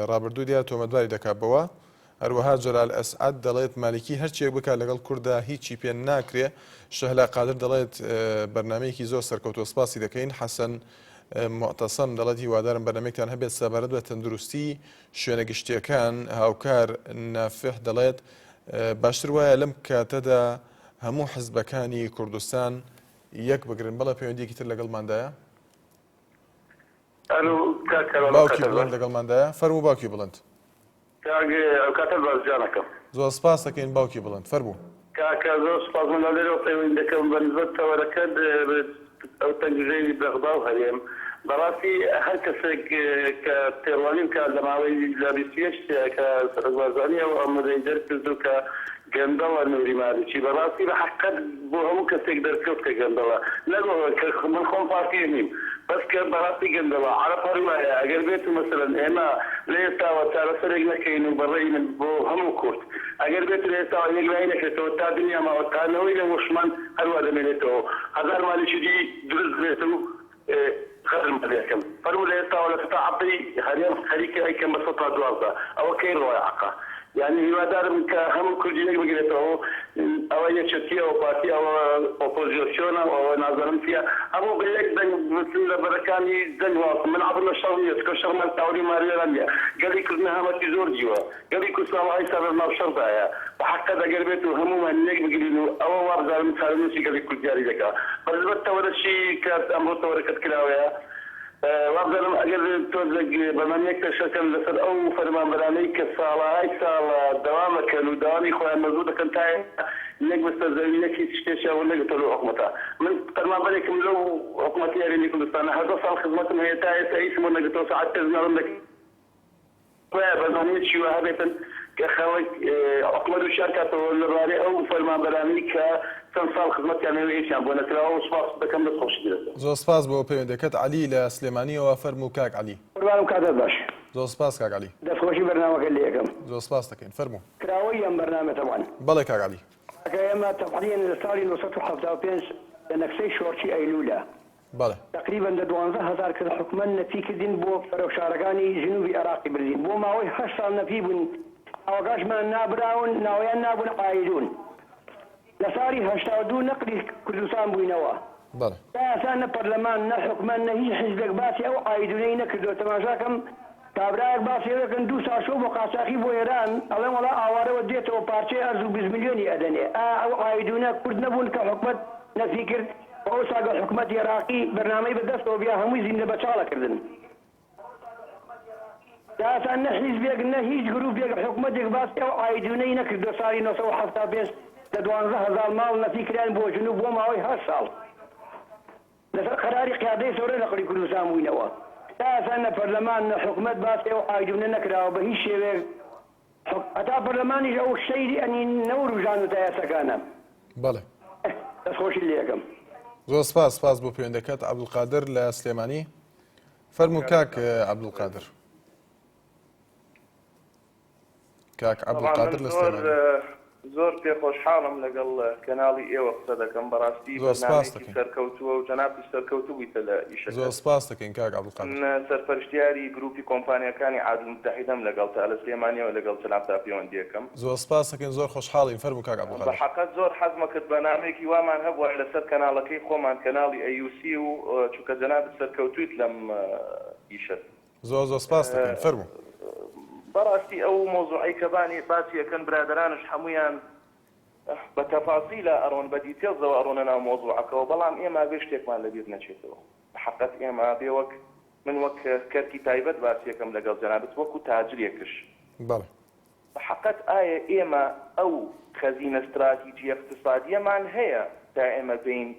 ڕابردوو دیار تۆمەتباری دەکات بەوە هەروەها جەلال ئەسعەد دەڵێت مالیکی هەرچیەک بکات لەگەڵ کورددا هیچی پێ ناکرێ. شەهلا قادر دەڵێت بەرنامەیەکی زۆر سەرکەوتووە سپاسی دەکەین. حەسەن موعتەسەم دەڵێت هیوادارم بەرنامەیەکتان هەبێت سەبارەت بە تەندروستی شوێنە گشتیەکان. هاوکار نافح دەڵێت باشتر وایە لەم کاتەدا هەموو حزبەکانی کوردستان یەک بگرن. بەڵێ پەیوەندیەکی تر لەگەڵماندایە. ئەلو کاک کاروان باوکی بڵند لەگەڵماندایە فەرموو باوکی بڵند. کاک ئەوکاتەت باش گیانەکەم. زۆر سپاس دەکەین باوکی بڵند فەرموو. کاکە زۆر سوپاس من لە لێرەوە پەیوەندی دەکەم بە نسبەت تەوەرەکەت ئەو تەنگژەی بەغدا و هەرێم بەڕاستی هەر کەسێک کە تێڕوانین بکات لە ماوەی لە 21 کە سەرۆک بارزانی ئەو ئەمرەی دەرکرد و کە گەندەڵە نوری مالکی بەڕاستی بە حەقیقەت بۆ هەموو کەسێک دەرکەوت کە گەندەڵە نەک ئەوە کە من خۆم پارتی نیم بەس کە بەڕاستی گەندەڵە عەرەب هەر وایە ئەگەر بێت و مەسەلەن ئێمە لە ئێستاوە چارەسەرێک نەکەین و بە ڕەئی من بۆ هەموو کورد ئەگەر بێت و لە ئێستاوە یەکلایی نەکرێتەوە تا دنیا ماوە تا نەوەی نەوەشمان هەروا دەمێنێتەوە هەزار مالکی دی دروست بێت و غەدرمان لێ ئەکەن فەرموو لە ئێستاوە لە سەتا حەفتەی هەرێم خەریکە ئەیکەن بە سەتا 12 ئەوە کەی ڕەوای حەقە یانی هیوادارم کە هەموو کوردی یەک بگرێتەوە ئەوە یەکێتیە ئەوە پارتی ئەوە ئۆپۆزیۆسیۆنە ئەوە نازانم چیە هەموو بە یەک دەنگ بچن لە بەرەکانی جەنگ ڕاستن من عەبم لە شەڕ نیە چونکە شەڕمان تاوری ماروێران نیە گەلی کورد نەهامەتی زۆر دیوە گەلی کورد ساڵەهای ساڵ لە ناو شەڕدایە بە حەقەت ئەگەر بێت و هەموومان یەک بگرین و ئەوە وابزانم چارەنووسی گەلی کورد دیاری دەکا بە نسبەت تەوەرەشی کە ئەمڕۆ تەوەرەکەت کراوەیە. وابزانم ئەگەر تۆزێک بەرنامەیەک پێشکەش کەن لەسەر ئەو فەرمانبەرانەی کە ساڵەهای ساڵە دەوام ئەکەن و دەوامی خۆیان مەزبوت ئەکەن تا ئێستا یەک بستە زەوی یەک هیچ شتێکیان وەرنەگرتوە لەو حکومەتە من فەرمانبەرێکم لەو حکومەتی هەرێمی کوردستانە 18 ساڵ خزمەتم هەیە تا ئێستا هیچم وەرنەگرتوە سەعات پێنج ناڵم لە خوایە بەرنامەیەکی وا هەبێتن کە خەڵک حکومەت وشیار کاتەوە لەبارەی ئەو فەرمانبەرانەی کە چەند ساڵ خزمەتیان هەیە و هیچیان بۆ نەکراوە و سوپاست دەکەم دەست خۆشت بێت. زۆر سپاس بۆ پەیوەندیەکەت عەلی لە سلێمانیەوە فەرموو کاک عەلی. قوربانم کاتت باش. زۆر سپاس کاک عەلی. دەست خۆشی بەرنامەکەت لێ ئەکەم. زۆر سپاست دەکەین فەرموو. کراوەی ئەم بەرنامە تەبعەن. بەڵێ کاک عەلی. کاکە ئێمە تەبعیەن لە ساڵی 975 لە نەکسەی شۆڕشی ئەیلولە بەڵێ. تەقریبەن دە 12 هەزار کەس حکومەت نەفی کردین بۆ بەرەو شارەکانی جنوبی عێراقی بردین بۆ ماوەی هەشت ساڵ نەفی بوون ناوەکاشمان نابراون ناویان نابوون عایدون لە ساڵی 82 نەقلی کوردستان بووینەوە بەڵێ. تا ئێستا نە پەرلەمان نە حکومەت نە هیچ حیزبێک باسی ئەو عایدونەی نەکردووە تەماشاکەم کابرایەک باسی ئەوە کەن دوو ساڵ چووە بۆ قاچاخی بۆ ئێران ئەڵێن وەڵا ئاوارەوە دێتەوە پارچەی ئەرز و 20 ملیۆنی ئەدەنێ ئایا ئەو عایدونە کورد نەبوون کە حکومەت نەفی کرد و ئەوسا گەر حکومەتی عێراقی بەرنامەی بە دەستەوە بیا هەمووی زیندە بەچاڵ ئەکردن تا ئێستا نە حیزبێک نە هیچ گروپێک حکومەتێک باسی ئەو عایدونەی نەکردووە ساڵی 975 لە 12 هەزار ماڵ نەفی کران بۆ جنوب بۆ ماوەی هەشت ساڵ. لەسەر قەراری قیادەی سەورە لە قڕی کوردستان بووینەوە. تا ئێستا نە پەرلەمان نە حکومەت باسی ئەو عایدونە نەکراوە بە هیچ شێوەیەک حک هەتا پەرلەمانیش ئەو شتەی ئەنی نەوروژاندوتە یاساکانە. بەڵێ. دەست خۆشیت لێ ئەکەم. زۆر سپاس سپاس بۆ پەیوەندەکەت عەبدولقادر لە سلێمانی فەرموو کاک عەبدولقادر. کاک عەبدولقادر لە سلێمانی. زۆر پێ خۆشحاڵم لەگەڵ کەناڵی ئێوە قسە دەکەم بەڕاستی بەرنامەیەکی سەرکەوتووە و جەنابتیش سەرکەوتوو بوویتە لە ئیشەکەت. زۆر سپاس دەکەین کاک عەبدولقادر. من سەرپەرشتیاری گروپی کۆمپانیاکانی عادل متحیدەم لەگەڵتا لە سلێمانیەوە لەگەڵ جەنابتا پەیوەندیەکەم. زۆر سپاس دەکەین زۆر خۆشحاڵین فەرموو کاک عەبدولقادر. بەحەقەت زۆر حەزمەکرد بەرنامەیەکی وامان هەبوایە لەسەر کەناڵەکەی خۆمان کەناڵی AUC و چونکە جەنابت سەرکەوتوویت لەم ئیشەت. زۆر زۆر سپاست دەکەین فەرموو. بەڕاستی ئەو مەوزوعەی کە بانی باسی ئەکەن برادەرانش هەموویان بە تەفاسیلا ئەڕۆن بە دیتێڵزەوە ئەڕۆنە ناو مەوزوعەکەوە بەڵام ئێمە ئەبێ شتێکمان لەبیر نەچێتەوە بەحەقەت ئێمە ئەبێ وەک من وەک کەرتی تایبەت باسی ئەکەم لەگەڵ جەنابت وەکو تاجرێکش بەڵێ. بەحەقەت ئایا ئێمە ئەو خەزینە ستراتیجیە اقتصادیەمان هەیە تا ئێمە بێین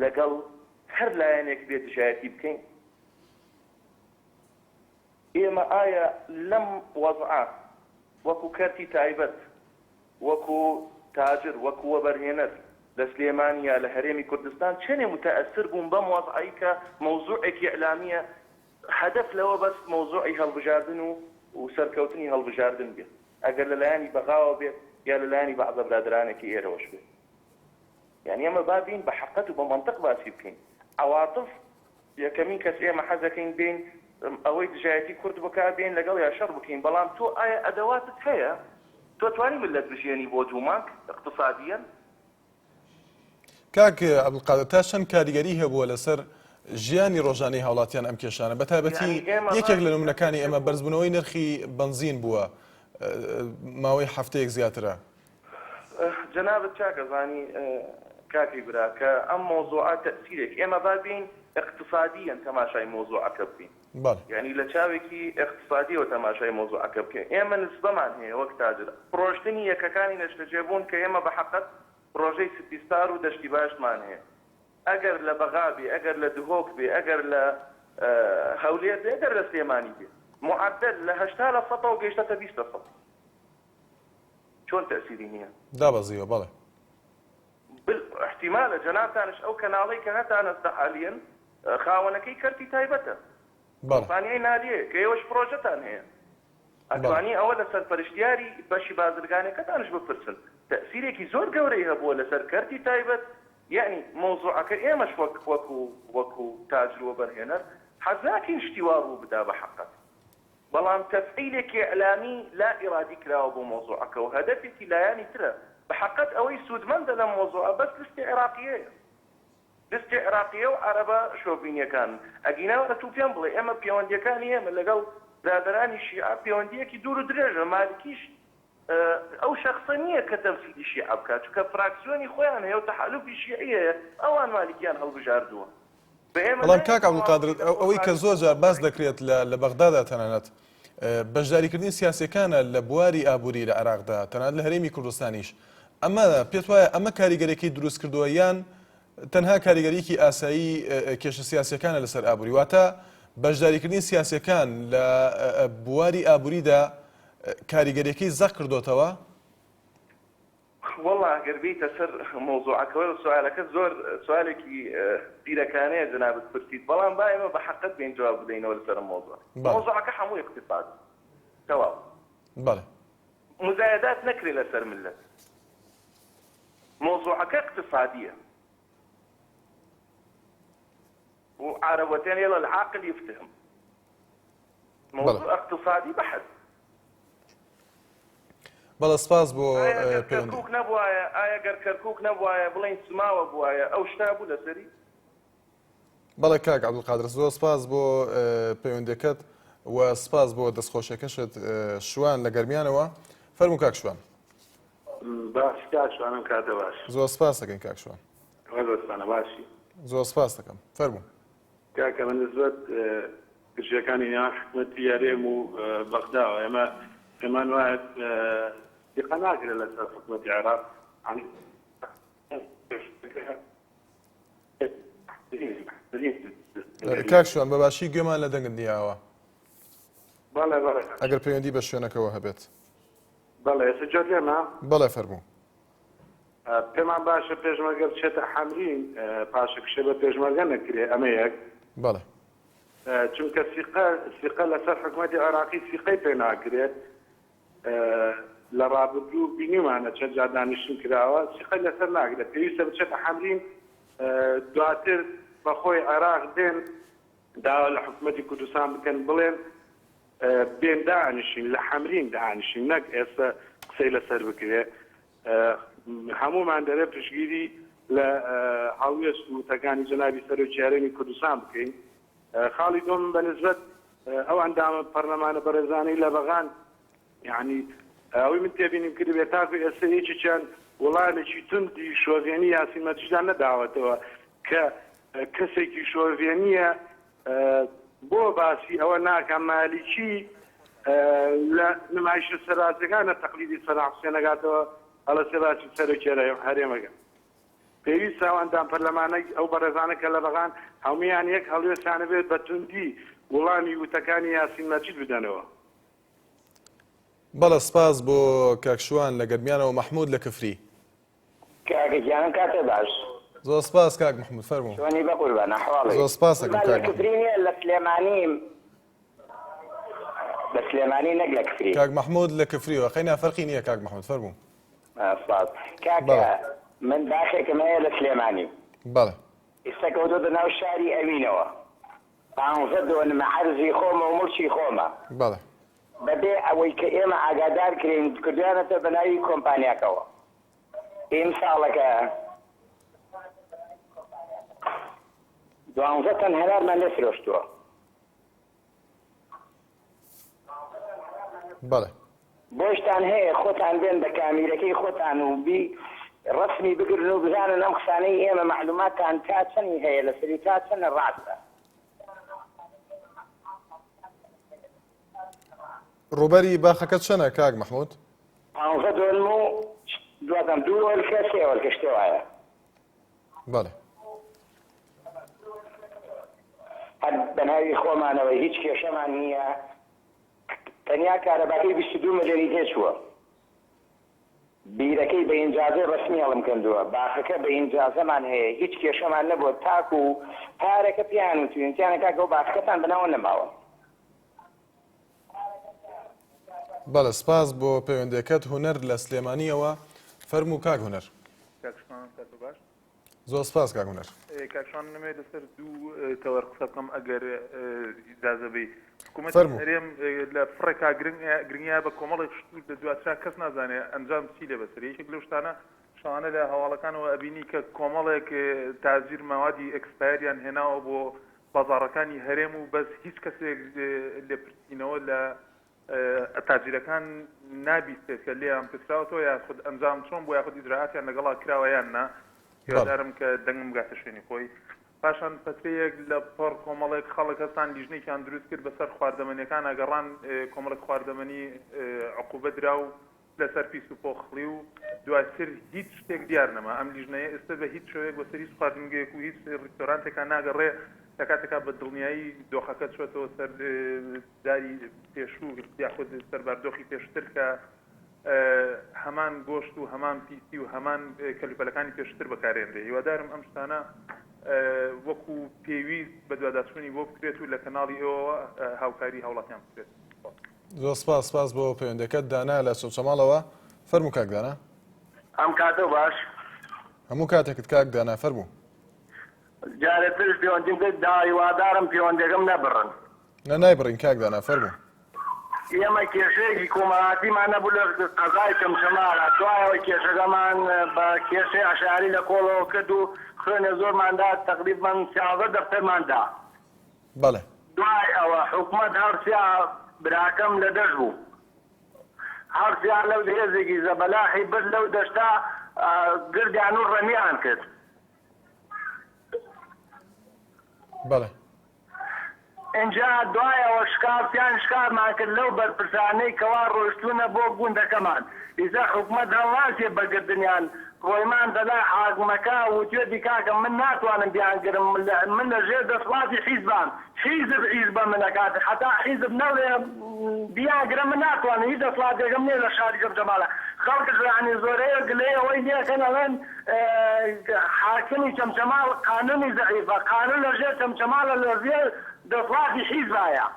لەگەڵ هەر لایەنێک بێ دژایەتی بکەین؟ ئێمە ئایا لەم وەزعە وەکو کەرتی تایبەت، وەکو تاجر، وەکو وەبەرهێنەر لە سلێمانی یا لە هەرێمی کوردستان چەنێ موتەئەسر بوون بەم وەزعەی کە مەوزوعێکی ئیعلامییە هەدەف لەوە بەس مەوزوعی هەڵبژاردن و و سەرکەوتنی هەڵبژاردن بێت ئەگەر لە لایەنی بەغاوە بێت یا لە لایەنی بەعزە برادەرانێکی ئێرەوەش بێت. یانی ئێمە با بێین بە حەقەت و بە مەنتق باسی بکەین. عەواتف یەکەمین کەس ئێمە حەزەکەین بێین ئەوەی دژایەتی کورد بکا بێین لەگەڵیا شەڕ بکەین بەڵام تۆ ئایا ئەدەواتت هەیە؟ تۆ توانی مللەت بژیێنی بۆ دوو مانگ اقتصادیەن؟ کاک عەبدولقادر تا چەند کاریگەری هەبووە لەسەر ژیانی ڕۆژانەی هاوڵاتیان ئەم کێشانە بە تایبەتی یەکێک لە نمونەکانی ئێمە بەرزبوونەوەی نرخی بەنزین بووە ماوەی هەفتەیەک زیاترە. جەنابت چاک ئەزانی کاکی برا کە ئەم مەوزوعە تەئسیرێک ئێمە با بێین ئیقتسادیەن تەماشای مەوزوعەکە بکەین یانی لە چاوێکی ئیقتسادیەوە تەماشای مەوزوعەکە بکەین ئێمە نسبەمان هەیە وەک تاجر فرۆشتنی یەکەکانی نەشتەجێبوون کە ئێمە بە حەقەت پرۆژەی سپی ستار و دەشتی باشمان هەیە ئەگەر لە بەغا بێ ئەگەر لە دهۆک بێ ئەگەر لە هەولێر بێ ئەگەر لە سلێمانی بێ معەدەل لە 80 لە سەتەوە گەیشتەتە 20 لە سەد چۆن تەئسیری نیە؟ دابەزیوە بەڵێ. بل احتیمالە جەنابتانش ئەو کەناڵەی کە هەتانە سدە حالیەن خاوەنەکەی کەرتی تایبەتە بەڵێ. کۆمپانیای نالیەیە کە ئێوەش پرۆژەتان هەیە بەڵێ. ئەتوانی ئەوە لە سەرپەرشتیاری بەشی بازرگانەکەتانش بپرسن تەئسیرێکی زۆر گەورەی هەبووە لەسەر کەرتی تایبەت یەعنی مەوزوعەکە ئێمەش وەک وەکو وەکو تاجر وەبەرهێنەر حەز ناکەین شتی وا ڕوو بدا بە حەقەت بەڵام تەفعیلێکی ئیعلامی لا ئیرادی کراوە بۆ مەوزوعەکە و هەدەفێکی لایەنی ترە، بە حەقەت ئەوەی سوودمەندە لەم مەوزوعە بەس لستی عێراقییەیە. لستی عێراقییە و عەرەبە شۆڤینییەکانن. ئەگینا ئەتوو پێم بڵێ ئێمە پێوەندییەکانی ئێمە لەگەڵ برادەرانی شیعە پێوەندییەکی دوور و درێژە، مالکیش ئەو شەخسە نییە کە تەمسیلی شیعە بکات، چونکە فراکسیۆنی خۆیان هەیە و تەحالوفی شیعی هەیە، ئەوان مالکیان هەڵبژاردووە. بە ئێمە بەڵام نایەن کاک عەبدولقادر تەواوەتی لە ئەوەی کە خۆشحاڵی زۆر جار باس دەکرێت لە لە بەغدادا تەنانەت بەشداریکردنی سیاسیەکانە لە بواری ئابووری لە عێراقدا تەنانەت لە هەرێمی کوردستانیش ئەمە پێت وایە ئەمە کاریگەریەکەی دروست کردووە یان تەنها کاریگەریەکی ئاسایی کێشە سیاسیەکانە لەسەر ئابووری واتە بەشداریکردنی سیاسیەکان لە بواری ئابووریدا کاریگەریەکەی زەق کردۆتەوە؟ وەڵا گەر بێیتە سەر مەوزوعەکەوە سوالەکە زۆر سوالێکی زیرەکانەیە جەنابت پرسیت بەڵام با ئێمە بە حەقت بێین جواب بدەینەوە لەسەر ئەم مەوزوع مەوزوعەکە هەموو اقتصاد تەواو بەڵێ مزایدات نەکرێ لەسەر ملت مەوزوعەکە اقتصادیە و عارەبەتێن یەڵە العاقل یفتهم موضوع اقتصادی بحت. بەڵێ سپاس بۆ ئایا گەر پەیوەندی. کەرکوک نەبوایە ئایا گەر کەرکوک نەبوایە بڵێین سماوە بوایە ئەو شتە بوو لەسەری؟ بەڵێ کاک عەبدولقادر زۆر سپاس بۆ پەیوەندیەکەت و سپاس بۆ دەستخۆشیەکەشت شوان لە گەرمیانەوە فەرموو کاک شوان. باش کاک شوان ئەم کاتە باش. زۆر سپاس دەکەین کاک شوان. ڕێزتانە باشی. زۆر سپاس دەکەم فەرموو. کاکە بە نسبەت گرژیەکانی نێوان حکومەتی هەرێم و بەغداوە ئێمە پێمان وایە دیقە ناکرێت لەسەر حکومەتی عێراق کاک شوان بە باشی گوێمان لە دەنگت نییەوە. بەڵێ بەڵێ. ئەگەر پەیوەندی بە شوێنەکەوە هەبێت. بەڵێ ئێستا گوێت لێمە؟ بەڵێ فەرموو. پێمان باشە پێشمەرگە بچێتە حەمرین پاشەکشێ بە پێشمەرگە نەکرێ ئەمە یەک. بەڵێ. چونکە سیقە سیقە لەسەر حکومەتی عێراقی سیقەی پێ ناکرێت لە ڕابردوو بینیومانە چەند جار دانیشتن کراوە سیقەی لەسەر ناکرێت پێویستە بچێتە حەمرین دواتر بەخۆی عێراق بێن داوا لە حکومەتی کوردستان بکەن بڵێن بێن دانیشین لە حەمرین دانیشین نەک ئێستا قسەی لەسەر بکرێ هەموومان دەبێت پشتگیری لە هەڵوێست و وتەکانی جەنابی سەرۆکی هەرێمی کوردستان بکەین. خاڵی دووەم بە نسبەت ئەو ئەندامە پەرلەمانە بەڕێزانەی لە بەغان یانی ئەوەی من تێبینیم کردبێت تاکو ئێستا یەکێکیان وڵامێکی توندی شۆڤێنی یاسین مەجیدان نەداوەتەوە کە کەسێکی شۆڤێنیە بۆ باسی ئەوە ناکا مالیکی لە نمایشە سەربازیەکانە تەقلیدی سەدام حوسێن ئەکاتەوە ئەڵەسێ باسی سەرۆکی هەرێمەکە. پێویستە ئەو ئەندام پەرلەمانە ئەو بەڕێزانە کە لە بەغان هەموویان یەک هەڵوێستیان هەبێت بە توندی وڵامی وتەکانی یاسین مەجید بدەنەوە. بەڵێ سپاس بۆ کاک شوان لە گەرمیانەوە مەحمود لە کفری. کاکە گیانم کاتێ باش. زۆر سپاس کاک محمود فەرموو. چۆنی بەقوربان ئەحواڵی. زۆر سپاس ئەکەم قوربان کاک لە محمود. کفری نیە لە سلێمانیم لە سلێمانی نەک لە کفری. کاک محمود لە کفریوە قەینا فەرقی نیە کاک محمود فەرموو. سپاس کاکە بەڵێ. من باخێکم هەیە لە سلێمانی. بەڵێ. ئیستا کەوتۆتە ناو شاری ئەوینەوە پانزە دۆنمە عەرزی خۆمە و موڵکی خۆمە. بەڵێ. بەبێ ئەوەی کە ئێمە ئاگادار کرێین کردویانەتە بەناوی کۆمپانیاکەوە. ئیمساڵەکە دوانزە تەن هەنارمان لێ فرۆشتووە. بەڵێ. بۆشتان هەیە خۆتان بێن بە کامیرەکەی خۆتان و بی ڕەسمی بگرن و بزانن ئەم قسانەی ئێمە مەعلوماتتان تا چەنی هەیە لەسەری تا چەنە ڕاستە. ڕووبەری باخەکە چەنە کاک مەحمود؟ پانزە دۆنم و دواتان دوو ئۆلکە سێ ئۆلکە شتێ وایە. بەڵێ. هەر بەناوی خۆمانەوە هیچ کێشەمان نییە تەنیا کارەباکەی 22 ملیۆنی تێچووە بیرەکەی بە ئینجازەی ڕەسمی هەڵمکەندووە باخەکە بە ئینجازەمان هەیە هیچ کێشەمان نەبووە تاکو پارەکە پێیان وتوین وتیانە کاکە ئەو باخەکەتان بەناوە نەماوە. بەڵێ سپاس بۆ پەیوەندیەکەت هونەر لە سلێمانیەوە فەرموو کاک هونەر. کاک شوان کاتۆ باش. زۆر سپاس کاک هونەر. کاک شوان من ئەمەوێت لەسەر دوو تەوەر قسە بکەم ئەگەر ئیجازە بەی. حکوومەتی فەرموو. هەرێم لە پڕێکا گرنگ گرنگیان بە کۆمەڵێک شت و لە دواترا کەس نازانێ ئەنجام چی لێ بەسەر یەکێک لەو شتانە شەوانە لە هەواڵەکانەوە ئەبینی کە کۆمەڵێک تاجیر مەوادی ئێکسپایەریان هێناوە بۆ بازاڕەکانی هەرێم و بەس هیچ کەسێک لێپرسینەوە لە تاجیرەکان نابیستێت کە لێیان پرسراوەتەوە یاخود ئەنجام چۆن بووە یاخود ئیجرائاتیان لەگەڵا کراوە یان نا هیوادارم کە دەنگم بگاتە شوێنی خۆی. پاشان پەترەیەک لە پڕ کۆمەڵێک خەڵک هەستان لیژنەیەکیان دروست کرد بەسەر خواردەمەنیەکانا گەڕان کۆمەڵێک خواردەمەنی عقوبە درا و لەسەر پیس و پۆخڵی و دواتر هیچ شتێک دیار نەما ئەم لیژنەیە ئێستا بە هیچ شێوەیەک بەسەر هیچ خواردنگەیەک و هیچ ڕیستۆرانتێکا ناگەڕێ لە کاتێکا بە دڵنیایی دۆخەکە چۆتەوە سەر داری پێشوو یاخود سەر باردۆخی پێشتر کە هەمان گۆشت و هەمان پیسی و هەمان کەلوپەلەکانی پێشتر بەکارێنرێ. هیوادارم ئەم شتانە وەکو پێویست بەدواداچوونی بۆ بکرێت و لە کەناڵی ئێوەوە هاوکاری هاوڵاتیان بکرێت. زۆر سپاس سپاس بۆ پەیوەندەکەت دانا لە چەمچەماڵەوە فەرموو کاک دانا. ئەم کاتەو باش. هەموو کاتێکت کاک دانا فەرموو. جارێ ترش پەیوەندیم کرد دا هیوادارم پەیوەندەکەم نەبڕن. نا نایبڕین کاک دانا فەرموو. ئێمە کێشەیەکی کۆمەڵاتیمان نەبوو لە قەزای چەمچەماڵە، دوایەوە کێشەکەمان بە کێشەی عەشایەری لە کۆڵەوە کرد و خوێنێ زۆرمان دا تەقریبەن سیانزە دەفتەرمان دا. بەڵێ. دوای ئەوە حکومەت هەڵسیا براکەم لە دەشت بوو هەڵسیا لەو هێزێکی زەبەلاحی برد لەو دەشتە گردیان و ڕەمیان کرد. بەڵێ. ئینجا دوای ئەوە شکاتیان شکارمان کرد لەو بەرپرسانەی کەوا ڕۆیشتوونە بۆ گوندەکەمان ئیستا حکومەت هەڵناسێ بە گرتنیان ڕۆیمان دەلای حاکمەکە وتوێتی کاکە من ناتوانم بیانگرم من لە ژێر دەسڵاتی حیزبام حیزب ئیش بە من ئەکات هەتا حیزب نەڵێ بیانگرە من ناتوانم هیچ دەسڵاتێکم نیە لە شاری جەمجەمالە خەڵکش یانی زۆرەیە گلەیی ئەوەی لێکەن ئەڵێن حاکمی چەمچەماڵ قانونی زەعیفە قانون لە ژێر چەمچەماڵە لە ژێر دەسڵاتی حیزبایە.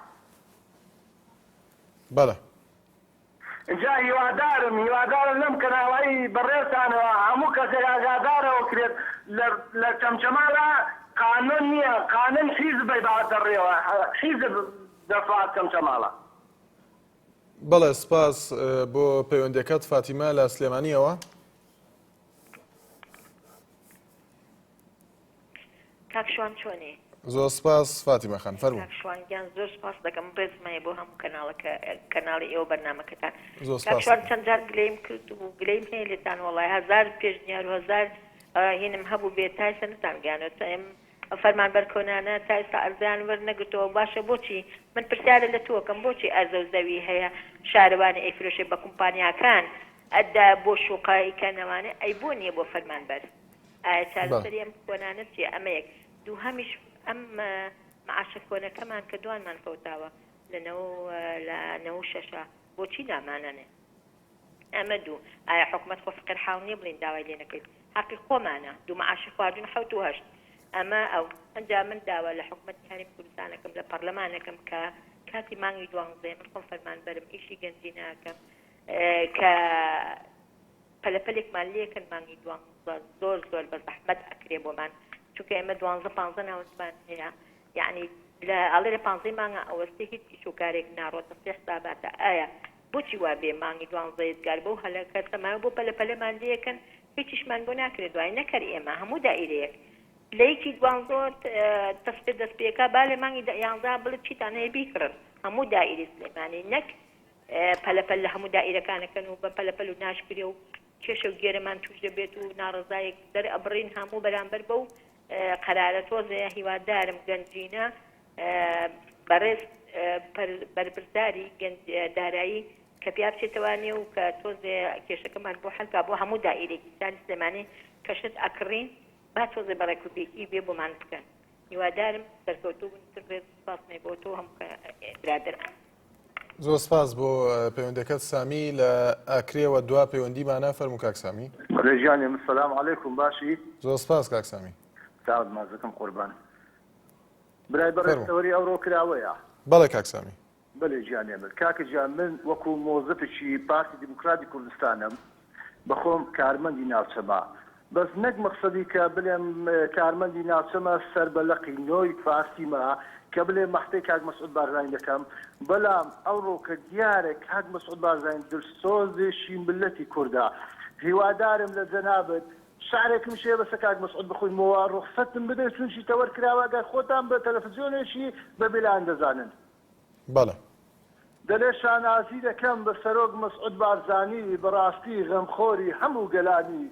بەڵێ. جا هیوادارم هیوادارم لەم کەناڵەی بەڕێزتانەوە هەموو کەسێک ئاگادارەوە کرێت لە لە چەمچەماڵا قانون نیە قانون حیزب ئەیباتە ڕێوە حیزب دەسڵات چەمچەماڵە. بەڵێ سپاس بۆ پەیوەندیەکەت فاتیمە لە سلێمانیەوە. کاک شوان چۆنی؟ زۆر سپاس فاتیمە خان فەرموو. کاک شوان گیان زۆر سپاس دەکەم ڕێزم هەیە بۆ هەموو کەناڵەکە کەناڵی ئێوە بەرنامەکەتان زۆر کاک سپاس. شوان چەند جار گلەیم کرد و گلەیم هەیە لێتان وەڵای هەزار پێشنیار و هەزار هینم هەبوو بێ تا ئێستا نەتان گەیانوە ئێم ئەو فەرمانبەر کۆنانە تا ئێستا ئەرزیان وەرنەگرتەوە باشە بۆچی من پرسیارە لە تۆکەم بۆچی ئەرزە و زەوی هەیە شارەوانی ئەیفرۆشێ بە کومپانیاکان ئەدا بۆ شوقە ئیکەنەوانێ ئەی بۆ نییە بۆ فەرمانبەر ئایا چارەسەری ئەم کۆنانە چیە ئەمە یەک دووهەمیش ئەم معاشە کۆنەکەمان کە دوانمان فەوتاوە لە نەوە لە نەوە شەشە بۆچی نامانەنێ ئەمە دوو ئایا حکومەت خۆ فقیر حاڵ نییە بڵین داوای لێ نەکەیت حەقی خۆمانە دوو معاشی خواردون حەوت و هەشت ئەمە ئەو ئەنجا من داوا لە حکومەتی هەرێمی کوردستانەکەم لە پەرلەمانەکەم کە کاتی مانگی دوانزەیە من خۆم فەرمانبەرم ئیشی گەنجی ناکەم کە پەلەپەلێکمان لێکەن مانگی دوانزە زۆر زۆر بە زەحمەت ئەکرێ بۆمان چونکە ئێمە دوانزە پانزە ناوەندمان هەیە یعنی لە ئەڵێ لە پانزەی مانگا ئەوەستێ هیچ ئیش و کارێک ناڕۆتە سێ حساباتە ئایا بۆچی وا بێ مانگی دوانزە یەدگار بەو هەلە کەسەمایە بۆ پەلە پەلەمان لێکەن هیچیشمان بۆ ناکرێت دوای نەکەر ئێمە هەموو دائیرەیەک لە یەکی دوانزۆ تەسفێ دەست پێکا با لە مانگی یانزا بڵێ چیتان هەیە بیکڕن هەموو دائیرەی سلێمانی نەک پەلە پەل لە هەموو دائیرەکانەکەن و بە پەلە پەل و ناشکرێ و کێشە و گێرەمان توش دەبێت و ناڕەزایەک دەرئەبڕین هەموو بەرامبەر بەو قەرارە تۆزێ هیوادارم گەنجینە بەڕێز بەرپرساری دارایی کە پیا بچێتەوە نێو کە تۆزێ کێشەکەمان بۆ حەلکا بۆ هەموو دائیرێکی شاری سلێمانی کە شت ئەکڕین با تۆزێ بە ڕێکوپێکی بێ بۆمان بکەن هیوادارم سەرکەوتوو بن تر ڕێز سپاسم بۆ تۆ هەموو برادەران. زۆر سپاس بۆ پەیوەندەکەت سامی لە ئاکرێوە دوا پەیوەندیمانە فەرموو کاک سامی. بەڵێ گیانێ من سلام علیکم باشی؟ زۆر سپاس کاک سامی. چاوت ماچ دەکەم قوربان. برای بەڕێز فەرموو. تەوەری ئەوڕۆ کراوەیە؟ بەڵێ کاک سامی. بەلێ گیانێ من. کاکە گیان من وەکو مۆزەفێکی پارتی دیموکراتی کوردستانم بەخۆم کارمەندی ناوچەمە بەس نەک مەقسەدی کە بلێم کارمەندی ناوچەمە سەر بە لقی نۆی پارتیمە کە بلێم مەحتەی کاک مەسعود بارزانی دەکەم بەلام ئەوڕۆ کە دیارە کاک مەسعود بارزانی دلسۆزێکی مللەتی کوردە هیوادارم لە جەنابت شعرێکم شێ بەسە کاک مەسعود بخوینمەوە ڕوخسەتم بدەن چونکی تەوەر کراوە گەر خۆتان بە تەلەفزیۆنێکی بە بێلایەن دەزانن. بەڵێ. دەلێ شانازی دەکەم بە سەرۆک مەسعود بارزانی بەڕاستی غەمخۆری هەموو گەلانی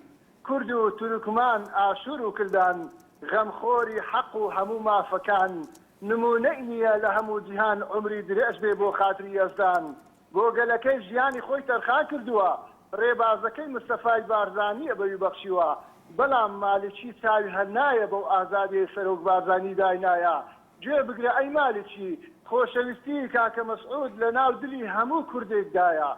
کورد و تورکمان ئاشور و کلدان. غەمخۆری حەق و هەموو مافەکان نموونەی نییە لە هەموو جیهان عومری درێژ بێ بۆ خاتری یەزدان بۆ گەلەکەی ژیانی خۆی تەرخان کردووە ڕێبازەکەی مستەفای بارزانیە بەوی بەخشیوە بەڵام مالکی چاوی هەر نایە بەو ئازادیەی سەرۆک بارزانی داینایە گوێ بگرە ئەی مالکی خۆشەویستی کاکە مەسعود لە ناو دلی هەموو کوردێک دایە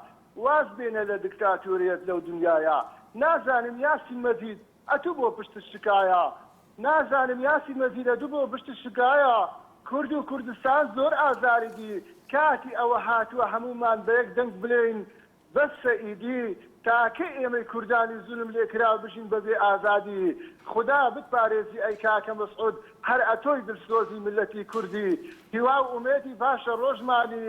واز بێنە لە دکتاتۆریەت لەو دنیایە نازانم یاسین مەجید ئەتوو بۆ پشتت شکایە نازانم یاسین مەجید ئەتوو بۆ پشتت شکایە کورد و کوردستان زۆر ئازاری دی کاتی ئەوە هاتووە هەموومان بەیەک دەنگ بلێین بەسە ئیدی تا کەی ئێمەی کوردانی زولم لێکراو بژین بە بێ ئازادی خودا بتپارێزی ئەی کاکە مسعود هەر ئەتۆی دلسۆزی ملەتی کوردی هیوا و ئومێدی باشە ڕۆژمانی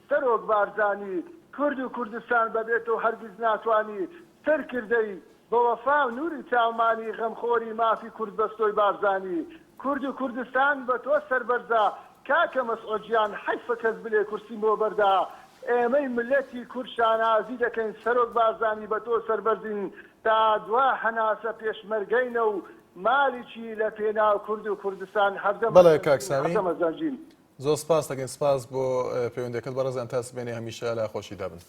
سەرۆک بارزانی کورد و کوردستان بەبێ تۆ هەرگیز ناتوانی سەرکردەی بەوەفا و نوری چاومانی غەمخۆری مافی کورد بەستۆی بارزانی کورد و کوردستان بە تۆ سەربەرزە کاکە مەسعود گیان حەیفە کەس بلێ کورسیم بۆ بەردا ئێمەی ملەتی کورد شانازی دەکەین سەرۆک بارزانی بە تۆ سەربەرزین تا دوا هەناسە پێشمەرگەینە و مالیکی لە پێناو کورد و کوردستان هەردەم بەڵێ کاک سامی هەردەمە زەنگین. زۆر سپاست دەکەین سپاس بۆ پەیوەندیەکەت بەڕێزان تا سبەینێ هەمیشە لە خۆشیدا بن.